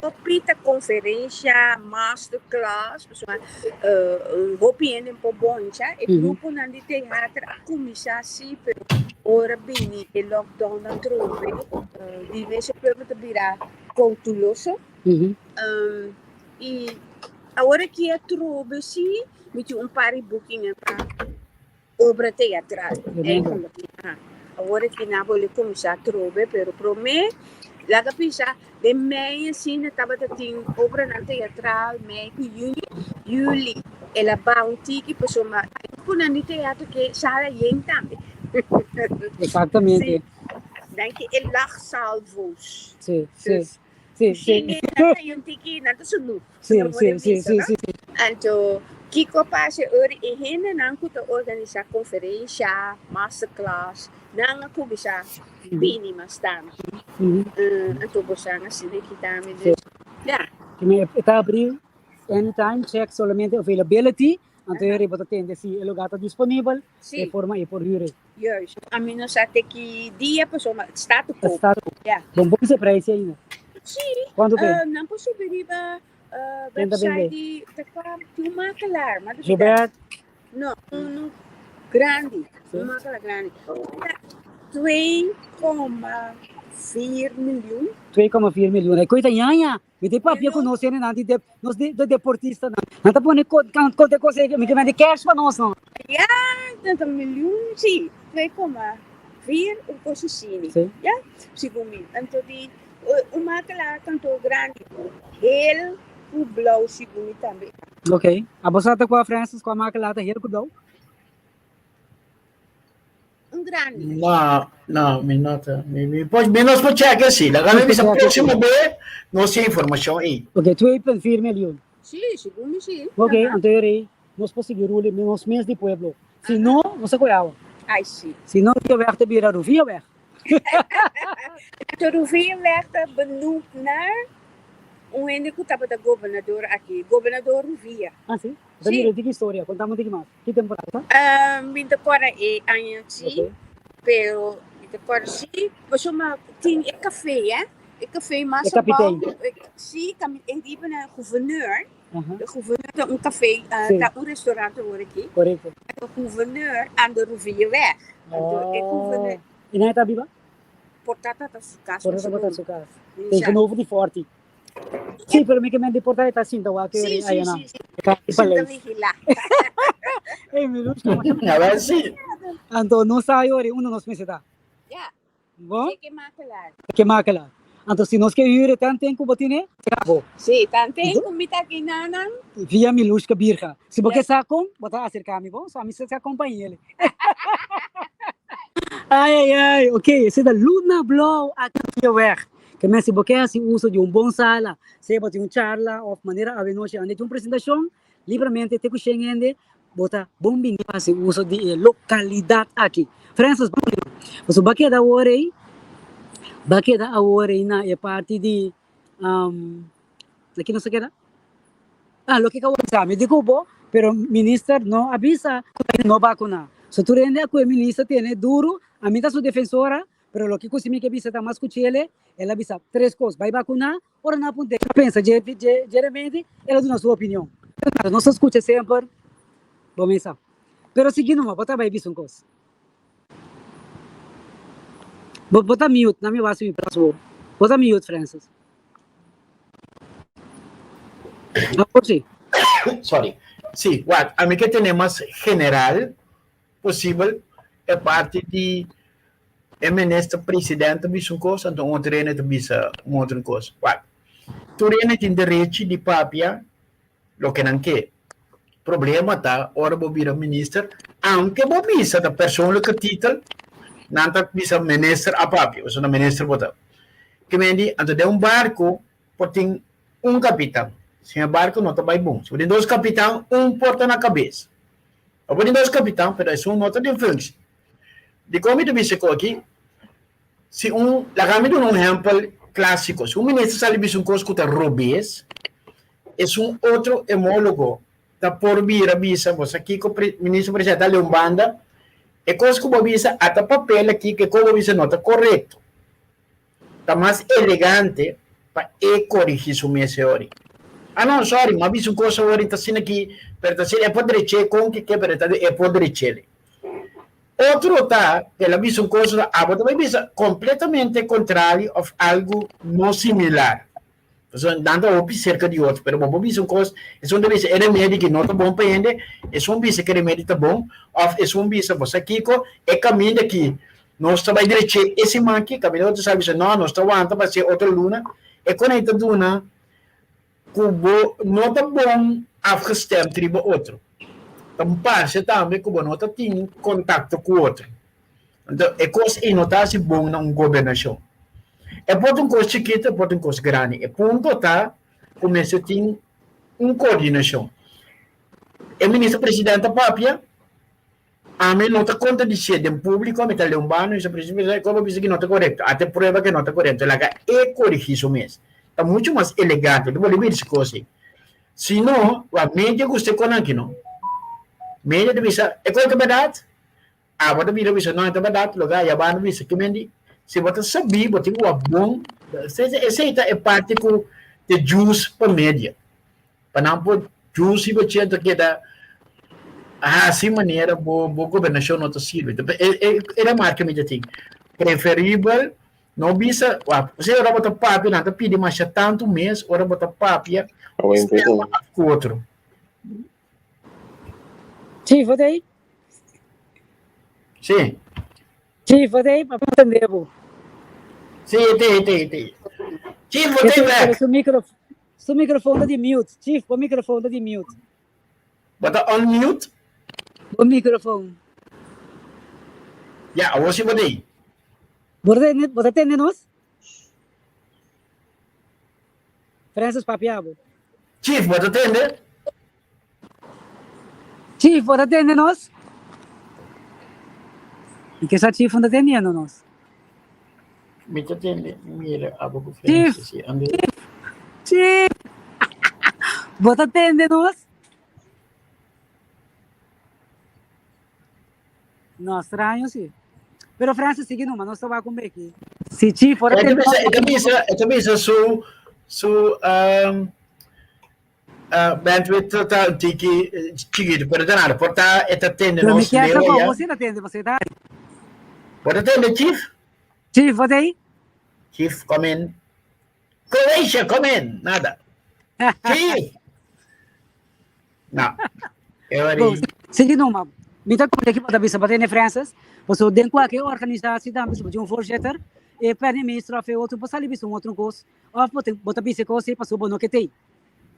hopi ta konferensha, masterclass, pasobra hopi hende por boncha. E gruponan di teater a kuminsá si, pero ora bini e lockdown atrobe, di mes e pueblo ta bira koutuloso. I awor aki atrobe si mi tin un par di boekingen pa Obra teatral, eigenlijk. Ja. Awor aki nan a bolbe kuminsá atrobe, pero promé laga bisa den mei asina tabata tin obranan teatral, mei ku yüni, yüli el a baha un tiki pasobra gruponan di teatro ke sala yen tambe. Exactamente. Sí. Danki e lachsalvo's. Sí, sí. Dus Sí, sí. Shini nan ta un tiki, nan ta sunu. Sí, Nan sí, por sí, bisa, sí, no? sí, sí. Anto, kiko pasa ora e hendenan ku ta organisá konferensha, masterclass, nan a kuminsá bini mas tantu. Anto bosan a sigui kita mi Sí. dus, ja. Ki e ta abrí anytime, check solamente availability, anto e riba ta tende si e lugar ta disponibel, Sí. e forma e por hür e. Juist. Ami no sa te ki dia pasobra het staat te Het koop. staat te koop. Ja. Bon bo bisa prijs ainda? Sí. Cuanto pe? Nan por subi riba Ken ta website bende? di ta kwa di un makelaar. Maar Gilbert? No, un grandi. Sí. Un makelaar grandi. Ta 2,4 miljoen. 2,4 miljoen. E koe ta ñaña. Mi ta papia ku nos hendenan di dep nos di de deportistanan. Nan ta pone ko kan kote kos ei mi ke mende cash pa nos no. Ja, nan ta miljoen, si, 2,4 un kos asini. Si. Ja, segun mi. Anto di un makelaar kanto grandi heel ku blou segun mi tambe. Ok. Abo sa ta kua Francis kua makelaar ta heel ku blou? Un grandi. No, no, mi no ta. Mi, mi, pues, mi nos por check sí. Laga mi bisa próximo be, nos tin informashon ei. Ok, 2.4 miljoen. Sí, segun mi sí. Ok, anto e rei, nos por sigui rule nos mes di pueblo. Si no, nos ta koe awa. Ai sí. Si no, Ruviaweg ta bira Ruviaweg. Anto Ruviaweg ta benoemd naar un hende ku tabata gobernador aki, gobernador Ruvia. Ah, sí? Ta Sí. mira, di ki historia? Konta mi un tiki mas. Ki temporada? Mi ta kòrda e aña sí, pero mi ta kòrda sí, pasobra tin e kafé, eh? E café mas E kapitein. abou, sí, e riba na gouverneur. Aha. De gouverneur ta un café, Sí. ta un restaurant awor aki. Correcto. De gouverneur aan de Ruvierweg. Anto e Oh. gouverneur I nan e ta biba? Por ta ta su cas. Por ta ta su cas. Mi sa. Tegenover di Forti. Sí, pero mi ke men di por ta e ta sinta wak Sí, sí, aya na. sí, sí. Ka Sinta paleis. vigilá. Ey, mi Lushka, A ver si. Anto nos sa ayori unda nos mester ta. Ja. Bon? Ke makelaar. Ke makelaar. Anto si nos ke huur e tanten ku bo tine, será bo. Sí, tanten ku mi ta aki nanan. Via Milushka Birga. Si bo ke sa kon, bo ta aserká mi, bon? So ami sa kompañele. Ai, ai, ai, ok, esei ta Luna Blou aki na Viaweg. Ke men si bo ke hasi uso di un bon sala, sea bo tin un charla òf manera awenochi ande tin un presentashon, Libramente te ku shen hende bo ta bon bini pa hasi uso di e lokalidat aki. Francis, bon bini. Pasobra ba keda awor ei, ba keda awor ei na e parti di, na ki nos a keda? Ah, loke ka wòrdu mi di ku bo, pero minister no a bisa ku no bakuna. So tur hende a ku e minister tene duru, ami ta su defensora, pero loke ku si mi ke bisa ta mas ku chele, el a bisa tres kos, bai bakuna, Ora nan a puntra e pensa dje dje remedi, el a duna su opinion. Nos ta skucha semper bo mesa. Pero sigui numa, bo ta bai bisa un kos. Bo bo ta mute, na mi wak si mi pras bo. Bo ta mute, Francis. Awor si. Sorry. Sí, wak, ami ke tene mas general posibel e parti di e minister president ta bisa un kos anto un otro hende ta bisa un otro kos. Wak, tur hende tin derechi di papia loke nan ke. Problema ta ora bo bira minister, aunke bo bisa ta persoonlijke titel, nan ta bisa minister a papia, pasobra minister bo ta. Ke men di, anto den un barko por tin un kapitan, sin e barko no ta bai bon. Si bo tin dos kapitan, un por ta na kabes. Bo por tin dos kapitan, pero esun no ta den functie. Dikon mi ta bisa ku aki? Si un, laga mi duna un ehèmpel klásiko. Si un minister sali bisa un kos ku ta robes, esun otro emólogo ta por bira bisa, bo sa kiko minister presidente a lei un banda, e kos ku bo bisa ata papel aki ku e kos ku bo bisa no ta korekto. Ta mas elegante pa e korigí su mes e ori. Ah no, sorry, m'a bisa un kos awor i ta asina aki, pero ta asina, e por drech'é kon ke ke, pero e ta e por drech'é. Otro ta ku el a bisa un kos, abo ta bai bisa kompletamente kontrario òf algu no similar. Pasobra nan ta hopi serka di otro, pero bo por bisa un kos, esun ta bisa e remedi ki no ta bon pa hende, esun bisa ku e remedi ta bon, òf esun bisa bo sa kiko, e kaminda ki nos ta bai drech'é e siman aki, kaminda otro sa bisa no, nos ta wanta pa hasié otro luna, e kon ei ta duna ku bo no ta bon afgestemd riba otro. Ta parse tambe ku bo no ta tin kontakto ku otro. Anto e kos ei no ta hasi bon na un gobernashon. E por ta un kos chikitu, e por ta un kos grandi. E punto ta ku mester tin un koordinashon. E minister presidente a papia, ami no ta kontradisé den públiko, mi ta leu un banda, mi bisa komo bisa ku no ta korekto, ata e prueba ku no ta korekto, laga e korigí su mes. Ta muchu mas elegante, bo debe bisa kos ei. Si no, wak media gusta e konan aki no. Media ta bisa, e kos ta bèrdat? Abo ta bira bisa, no, e ta bèrdat, loke a yaba no bisa. Ke men di, si bo ta sabí, bo tin ku wak bon. Esei ta e parti ku ta jus pa media. Pa nan por jus riba dje, ta keda hasi manera bo bo gobernashon no ta sirbi. E remarke mi ta tin. Preferibel no bisa, wak, pasobra ora bo ta papia, nan ta pidi masha tantu mes ora bo ta papia, stem af ku otro. Chief, wat ei? Sí. Chief, wat ei? Pa entender bo. Sí, te, te, te. Chief, wat ei back? Su micro, su microfoon di mute. Chief, bo microfoon di mute. Wat a unmute? Bo microfoon. Ja, awor si wat ei. Bo ta tende nos? Francis papia bo. Chief, bo ta tende? Chief, bo ta tende nos? Mi ke sa Chief no ta tendiendo nos. Mi ta tende, mira, abo ku Chief, Francis, si ande. Chief, bo ta tende nos? No, straño si. Pero Francis sigui numa, nos ta wak un beki. Si Chief por a E ta tende bisa, nos. e ta bisa, e ta bisa su su um, uh, bandwidth ta un tiki eh, chiquito, pero ta nada, por ta e ta tende Pero mi nos kier sa leo con ya. bo si ta tende, pasobra ta. Bo ta tende, Chief? Chief, bo ta ahí? Chief, come in. Croatia, come in. Nada. Chief! No. E ora Bom, sigui numa. Mi ta konta ki bo ta bisa bo tene Francis, pasobra den kualke organisasi tambe si bo tin un voorzitter, e prime minister of e otro por sali bisa un otro kos, of bo bo ta bisa e kos ei pasobra bo no ke tei.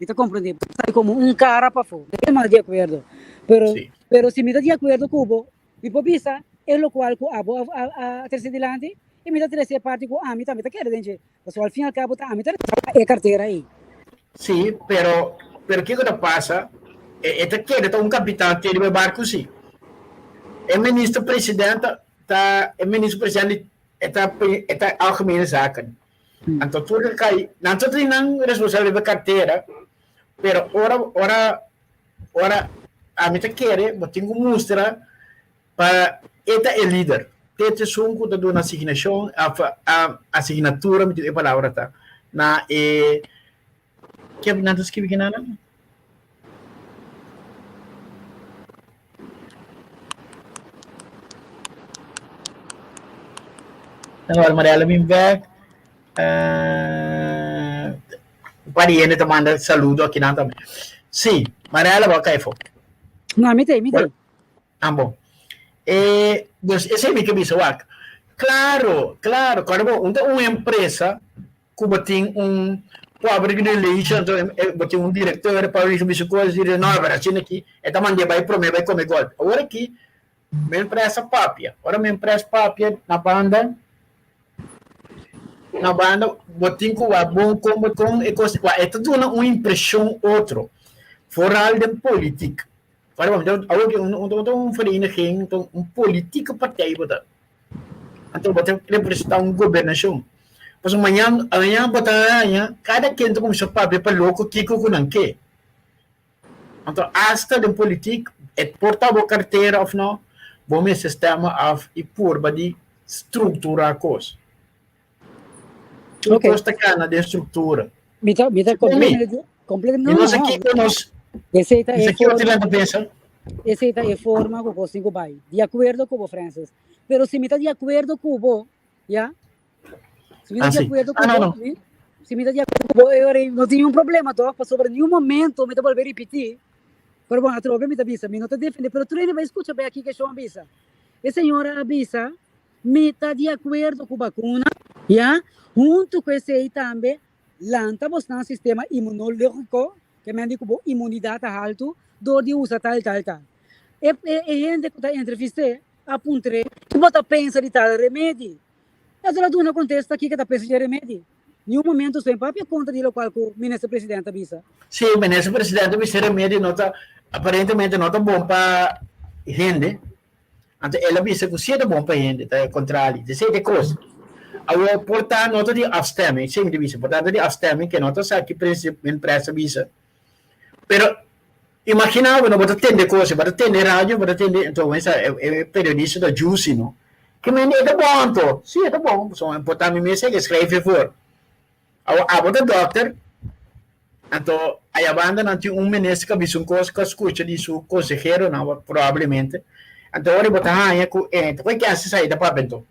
Mi ta komprende, bo ta sali komo un kara pafó. Mi ta di akuerdo. Pero, Sí. pero si mi ta di akuerdo ku bo, mi por bisa e lokual ku abo a a a trese dilanti i mi ta trese e parti ku ami tambe ta kere den dje. Pasobra al fin i al kabo ta ami ta responsabel pa e kartera ei. Sí, pero, pero kiko ta pasa? E, e ta kere ta un kapitan te riba e barku sí. E minister president ta, ta e minister president e ta, e ta algemene zaken. Anto tur ta kai, nan ta tin nan responsabel riba e kartera, pero ora, ora, ora ami ta kere bo tin ku mustra Pa e ta e lider. Te t'esun ku ta duna asignashon òf asignatura, mi tin e palabra ta, na e, ke nan ta skibi kinanan? Awor Mariela bin bek. Un par di hende ta manda saludo akinan tambe. Sí, Mariela bo a kai afó. No, mi t'ei, mi t'ei. Ah bon. E, dus esei mi ke bisa wak. Claro, claro, cuando bo un ta un empresa cu bo tin un public relation, anto bo tin un director public bisa cos, dire no, pero asina aki e ta mand'é bai prome bai come golpe. Awor aki mi empresa papia, ora mi empresa papia na banda na banda bo tin cu wak bon con bo con e cos, wak e ta duna un impresion otro, vooral den politic. Awor ki un un vereniging, un politieke partij bo ta. Anto bo ta representa un gobernashon. Pasobra mañan, mañan bo ta haña kada ken ta kuminsá papia pa loko kiko ku nan ke. Anto asta den politik e por ta bo kartera òf no, bo mester stèma af i purba di strukturá kos. Tur kos ta kana den struktura. Mi ta, mi ta completamente, completamente, no, no sé kiko nos, Esei ta no sé e kiko forma, ta pensa. Esei ta e forma ku kos tin ku bai. Di akuerdo ku bo, Francis. Pero si mi ta di akuerdo ku bo, ya? Si mi ta Ah, di sí. akuerdo ku Ah, no, bo, no. mi, si mi ta di akuerdo ku bo, e ora ei no tin niun problema toch? Pasobra niun momento mi ta bolbe ripití. Pero bon, atrobe mi ta bisa, mi no ta defende, pero tur hende bai skucha bai aki ke shon a bisa. E señora a bisa, Mi ta di akuerdo ku bakuna, ya. Huntu ku esei tambe lanta bosnan sistema imunológiko, ke men di ku bo imunidat ta haltu, dor di usa tal tal tal. E e hende ku ta entrevist'é a puntr'é, Ki bo ta pensa di tal remedi? E ta duna kontesta kiko e ta pensa di e remedi. Niun momento su en papia kontra di lokual ku minister presidente a bisa. Sí, minister presidente a bisa e remedi no ta, aparentemente no ta bon pa hende. Anto el a bisa ku si e ta bon pa hende, ta e kontrali. Esei ta e kos. Awor, por ta no ta di afstemming, esei mi ta bisa, por ta no ta di afstemming ke no ta sa ki prins a bisa. Pero imagina bo, no bo ta tende kos, bo ta tende radio, bo ta tende, anto bo sa e periodista ta juicy, no? Ke mende e ta bon anto? Si e ta bon, pasobra por ta mi mes e ke skrijf ervoor. Awor abo ta dòkter, anto ayabanda nan tin un minister ku a bisa un kos ku a skucha di su konseheronan probablemente, anto ora bo ta haña ku e ta koe kèns esei ta papia anto.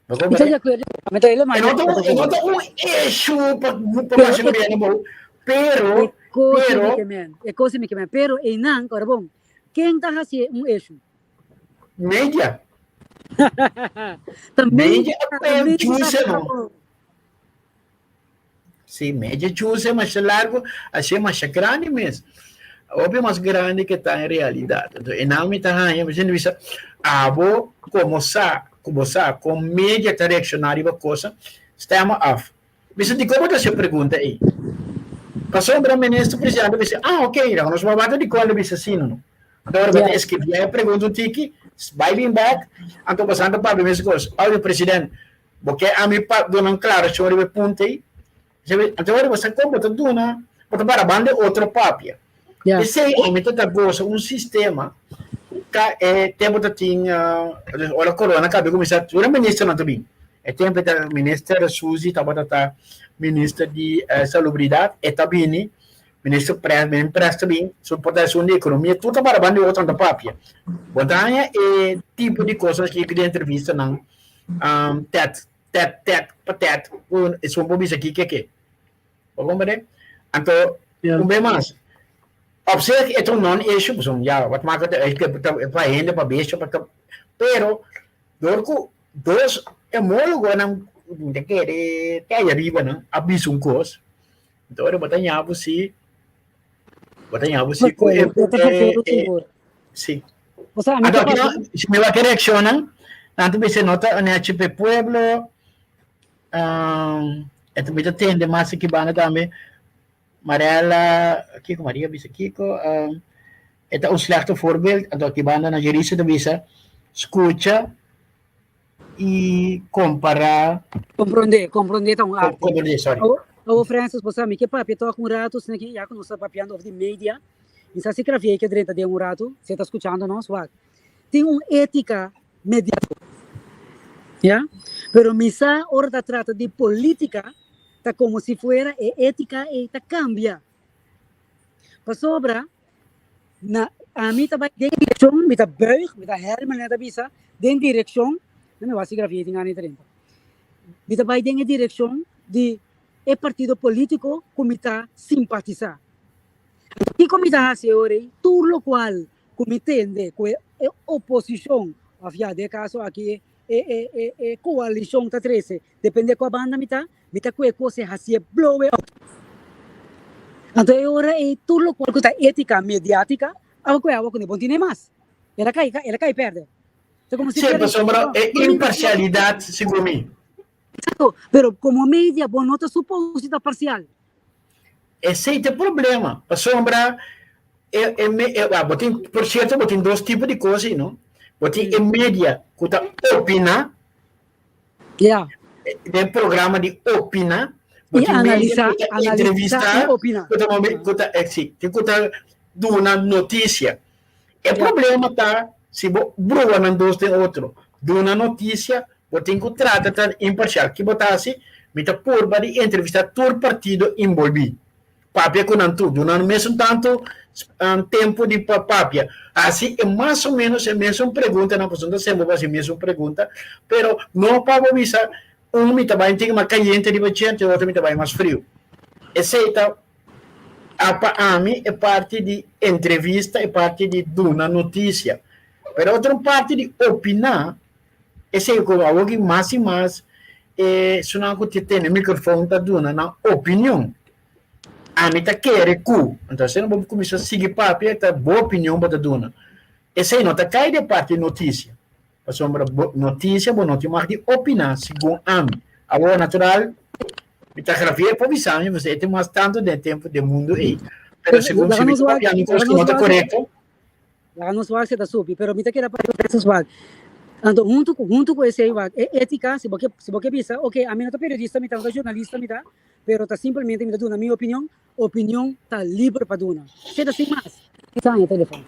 Bo Mi ta di akuerdo, mi ta helemaal E di no ta akuerdo un e ku no bo. ta un issue pa pa Pero masha e gobièrnu bou, pero e kos mi pero ke men, e kos mi ke men, pero einan, ora bon, ken ta hasié un issue? Media. Ta Media media, a ta pèn media ta chuse no. trabou. Sí, media chuse masha largo, así masha grandi mes. Hopi mas grandi ke ta en realidad. Entonces, e nan mi ta haña, mi sinti bisa, abo como sa, ku bo sa, kon media ta reakshoná riba cosa, stem af. Bisa, dikon bo ta hasi e pregunta ei? Pasobra minister presidente bisa, ah ok, dan nos wak di kon bisa asina no. Anto ora bo ta eskribi e pregunta un tiki, bai bin bek, anto pasando papia mes kos. Oye president, bo ke ami pa duna un klarashon riba e punto ei? Anto ora bo sa kon bo ta duna, bo ta para banda e otro papia. Esei ami ta ta gosa un sistema ka e tempo ta tin ora corona kabe kuminsá tur e ministernan ta bin. E tempo ta minister Suzy tabata ta minister di salubridat e ta bini, minister Prest minister Prest ta bin, su por ta esun di ekonomia tur ta para banda e otro nan ta papia. Bo ta haña e tipo di kosnan aki den entrevistanan tèt tèt tèt pa tèt ku esun por bisa kiko ke. Bo comprende? Anto, un bes mas, op zich e ta un non-issue, pasobra ya, wat maakt het uit, ke pa hende, pa bestia, pa kap, pero dor ku dos emólogonan mi ta kere te allá riba nan a bisa un kos, anto ora bo ta ña bo si, bo ta ña bo si ku e, e, si. Anto aki nan, si mi wak e reakshonnan, nan ta bisa no ta nechi pa e pueblo, E ta mi ta tende mas aki banda tambe. Marella, kiko Maria bisa kiko? E ta un slechte voorbeeld. Anto aki banda na Jerisa ta bisa skucha i kompará. Komprondé, komprondé ta un arte. Komprondé, sorry. Awo Francis, bo sa mi ke papia tok un ratu, sino ki ya ku nos ta papiando over di media. Mi sa si Kravier ke drenta den un ratu, si e ta skuchando nos, wak. Tin un étika mediático. Ya? Pero mi sa ora ta trata di política, ta como si fuera e ética ei ta cambia. Pasobra, na, ami ta bai den direccion, mi ta buig, mi ta hermen manera ta bisa, den direccion, no mi wak si grafia tin gana 30. Mi ta bai den e direccion di e partido político cu mi ta simpatisa. Kico mi ta haci e ora ei? Tur locual ku mi tende ku e oposishon òf ya den e kaso aki e e e koalishon ta trese depende kua banda mi ta, mi ta kue kos e hasié blow out. Anto e ora ei tur lokual ku ta etika mediátika awa kue awa kuné bon tine mas. El a kai el a kai pèrdè. Ta komo si Sí, pasobra e imparsialidat segun mi. Exacto, pero komo media bo no ta supos di ta parsial. Esei ta e problema, pasobra e e me e bo tin por cierto bo tin dos tipo di cos ei no, bo tin e media cu ta opina, Ja. den programa di opina, bo I tin media analisa, cu ta analisa entrevista, i opina. cu ta cu ta eh si, cu ta duna noticia. E Ja. problema ta si bo brua nan dos den otro, duna noticia, bo tin cu trata ta imparcial. Ki bo ta haci? Mi ta purba di entrevista tur partido inbolbi. Papia cu nan tur, duna nan mesun tanto tempo di pa papia. Haci e mas o menos e mesun preguntanan, pasobra no ta semper bo haci e mesun pregunta, pero no pa bo bisa un mi ta bay tin mas cayente riba djente, otro mi ta bay mas friu. Esey ta A pa ami e parti di entrevista, e parti di duna notisia. Pero otro parti di opiná, esei ku awoki mas i mas e esunnan ku ta tene mikrofon ta duna nan opinion. Ami ta kere ku, anto asina bo kuminsá sigui papia ta bo opinion bo ta duna. Esei no ta kai den parti notisia. Pasobra bo notisia bo no tin mag di opiná segun ami. Awor natural mi ta grafié por bisa mi pasobra e tin mas tantu den tempu den mundu ei. Pero segun si mi ta papiando kos ku no ta korekto. Laga nos wak si e ta subi, pero mi ta keda papia Francis wak. Anto huntu ku huntu ku esei wak e étika si bo ke si bo ke bisa ok ami no ta periodista mi ta no ta jurnalista mi ta pero ta simplemente mi ta duna mi opinion Opinion ta liber pa duna. Esei ta sin mas. Sa e telefon.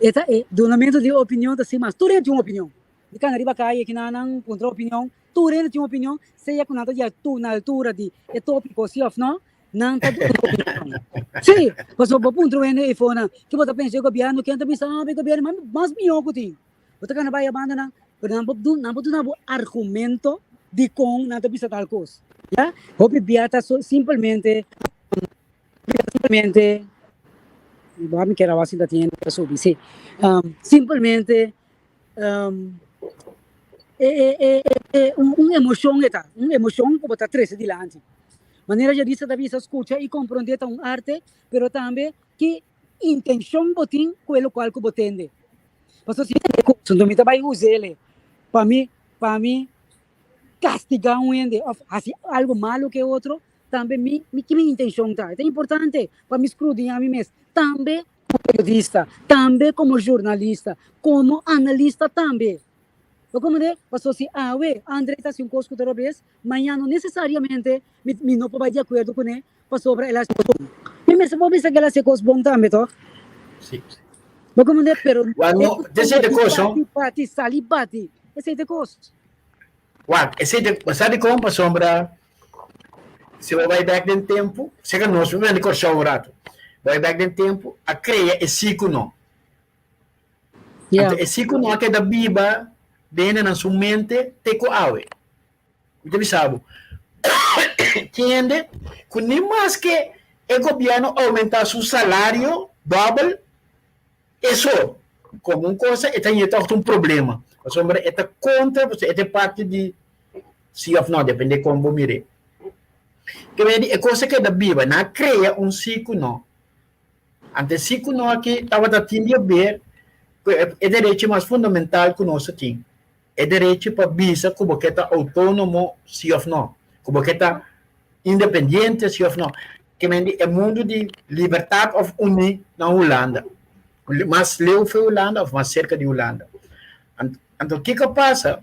E ta e dunamentu di opinion ta sin mas. Tur hende tin un opinion. Di kana riba kaye kina nan puntra opinion. Tur hende tin un opinion, sea ku nan ta di altu na altura di e topiko si òf no, nan ta duna opinion. Si, pasobra bo puntra un hende ei fonan, ke bo ta pensa di e gobièrnu? Ken ta bisa, ah, e gobièrnu mas mihó ku tin. Bo ta kana bai a banda nan, pero nan por nan por duna bo argumento dikon nan ta bisa tal kos. Ya? Hopi bia ta so simplemente simplemente bo mi kier a wak si ta tin hende ta subi si. Simplemente e e e e un un emoshon e ta, un emoshon ku bo ta trese dilanti. Manera Yadisa ta bisa skucha i komprondé ta un arte, pero tambe ki intenshon bo tin ku e lokual ku bo tende. Pasobra si mi tende kos, enton mi ta bai us'el pa mi pa mi kastigá un hende òf hasi algu malu ku e otro. Tambe mi mi ki mi intenshon ta. E ta importante pa mi skrudiñá mi mes tambe komo periodista, tambe komo zhurnalista, komo analista tambe. Bo komprendé? Pasobra si awe Andre ta hasi un kos ku ta robes, mañana no nesesariamente mi mi no por bai di akuerdo kuné pasobra el a hasi kos bon. Mi mester por bisa ku el a hasi kos bon tambe tòg? Sí. Bo komprendé? Pero Wak, e no, kustumber esei ta di kos, no? bati, bati, sali bati, esei ta kos. Wak, esei ta, bo sa dikon? Pasobra si bo bai bèk den tempu, seka nos, mi bini di Kòrsou un ratu, bo bai bèk den tempu, a krea e sikuno. Yeah. Anto e sikuno a keda biba den nan su mente te ku awe. Mi ta bisa bo, tin hende ku ni maske e gobièrnu oumentá su salario dòbel, Eso, komo un cosa, e ta yega tòg ta un problema, pasobra e ta kontra, pasobra e ta e parti di si òf no, depende kon bo mir'é. Ke mei di e kos a keda biba, nan a krea un si ku no. Anto e si ku no aki tabata tin di haber ku e derecho mas fundamental ku nos a tin, e derecho pa bisa ku bo ke ta outónomo si òf no, ku bo ke ta independiente si òf no. Ke men di e mundu di libertat òf uní na Hulanda, mas leu fe Hulanda òf mas serka di Hulanda. Anto kiko a pasa?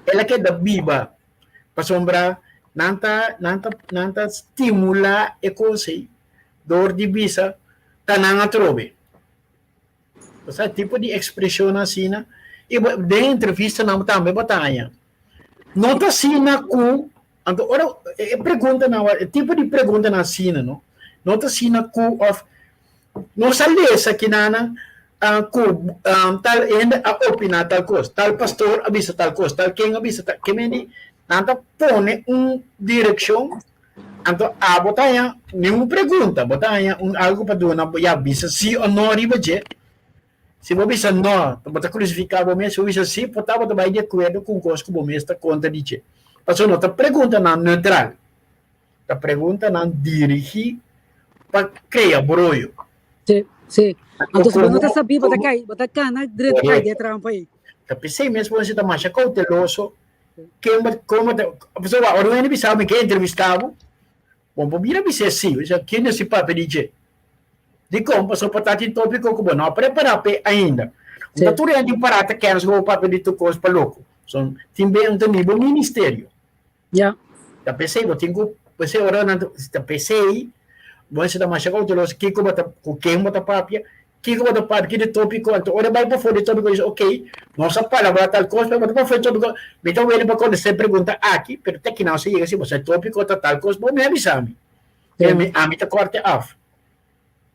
El a keda biba pasobra nan ta nan ta nan ta stimulá e kos ei dor di bisa ta nan atrobe. Osea tipo di ekspreshon asina i bo den entrevistanan tambe bo ta haña. No ta asina ku anto ora e preguntanan e tipo di preguntanan asina no, no ta asina ku òf nos a lesa kinanan ku tal hende a opiná tal kos, tal pastor a bisa tal kos, tal ken a bisa tal, ke mende nan ta pone un direkshon. Anto abo ta haña ningun pregunta, bo ta haña un algu pa duna, ya bisa sí o no riba dje. Si bo bisa no, bo ta krusifiká bo mes, si bo bisa sí, por ta bo ta bai di akuerdo ku un kos ku bo mes ta kontra di dje. Pasobra no ta preguntanan neutral, ta preguntanan dirigí pa krea broyo. Sí, sí. Anto Anto si bo no komo ta sabí, bo ta kai, bo ta kana drenta kai den e korekto. trampa ei. Ta p'esei mes bo mester ta masha kouteloso Ken bo como ta pasobra ora un hende bisa bo mi ke entrevista bo, bo no por bira bis'é si, bo bisa ken si papia di dje. Dikon? Pasobra por ta tin topiko ku bo no a prepara p'e ainda. Un ta tur hende tin pará ta kèns ku bo papia di tur kos pa loko. So tin be un ta ni bo ministerio. Ta p'esei bo tin ku p'esei ora nan ta p'esei bo mester ta masha kouteloso kiko bo ta ku ken bo ta papia Kiko bo ta papia di tópiko? Anto ora e bai pafó di tópiko dice, ok, nos a palabrá tal kos, pero bo ta pafó di tópiko, mi ta wele pa kontestá e pregunta aki, pero te kinan sa yega si bo sa e tópiko ta tal kos, bo mi a bisa mi. Pero mi, ami ta kòrte af.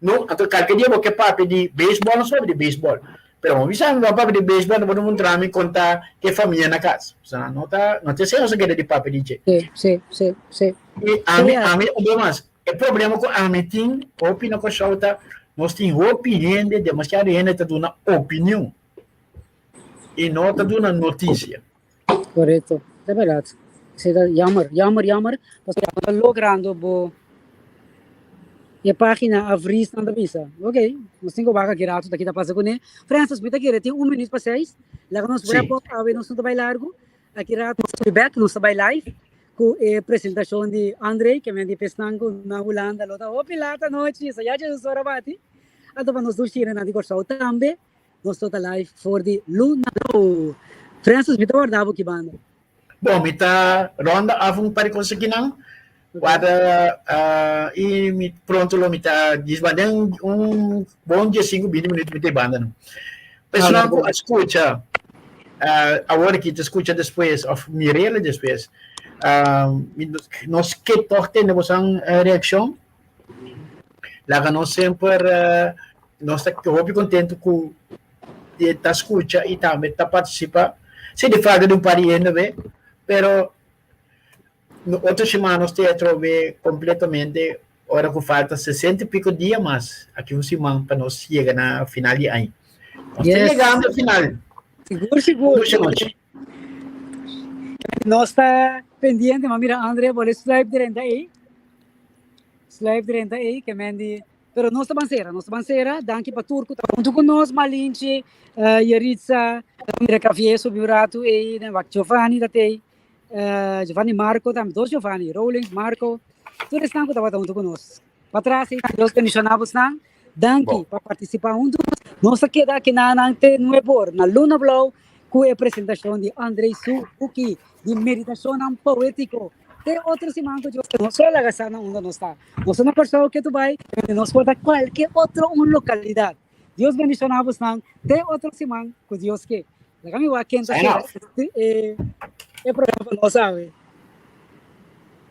No, anto kalke dia bo ke papia di beisbòl, nos papia di beisbòl. Pero bo bisa mi bo a papia di beisbòl, bo ta puntra mi konta ke famia na kas. Pasobra no ta, no ta esei nos a keda di papia di dje. Sí, sí, sí, sí. I ami, ami, un bes mas, E problema ku ami tin hopi na Kòrsou ta nos tin hopi hende, demasiado hende ta duna opinion i no ta duna notisia. Korekto, ta bèrdat. Esei ta jammer, jammer, jammer, pasobra bo ta logrando bo e página a vries nan ta bisa. Ok, nos tin ku wak aki ratu ta kita pasa kuné. Francis, mi ta kere tin un minüt pa seis, laga nos wrap up awe nos no ta bai largu. Aki ratu nos ta bai bèk, nos ta bai live. Ku e presentashon di André, ke men di pesnan ku na Hulanda lo ta hopi lat anochi, so ya dje ora bati. Anto pa nos dushi hendenan di Kòrsou tambe, nos lo ta live for di Luna Blou. Francis, mi ta warda bo ki banda. Bon, mi ta ronda af un par di kos akinan. Warda i mi pronto lo mi ta djis banda den un bon diesinku binti minuut mi ta e banda nan. Personan ku a skucha awor aki ta skucha despues òf mir'el despues, nos ke tòg tende bosan reakshon. Laga nos semper nos ta hopi kontentu ku ta skucha i tambe ta partisipá. Si di falta di un par di hende be, pero otro siman nos ta atrobe kompletamente Ora ku falta sesenta i piko dia mas, aki un siman pa nos yega na final di aña. Nos ta yegando final. Sigur, sigur. Dushi nochi. Nos ta pendiente, ma mira Andre bole sluip drenta ei. Sluip drenta ei, ke men di, pero nos ta ban sera, nos ta ban sera. Danki pa tur ku ta huntu ku nos, Malinchi, Yeritza, mira Cafie subi un ratu ei, wak Giovanni ta tei, Giovanni Marco tambe, dos Giovanni, Rowlings, Marco. Tur esnan ku tabata huntu ku nos. Patras ei, Dios bendishoná bosnan. Danki pa partisipá huntu ku nos. Nos ta keda akinan te nuebor na Luna Blou ku e presentashon di Andrei su buki di meditashonnan poétiko. Te otro siman ku Dios ke nos lo laga sa na unda nos ta. Nos ta na Kòrsou ke tu bai, pero nos por ta kualke otro un lokalidat. Dios bendishoná bosnan. Te otro siman ku Dios ke. Laga mi wak ken ta Sign keda off. e programa pa nos awe.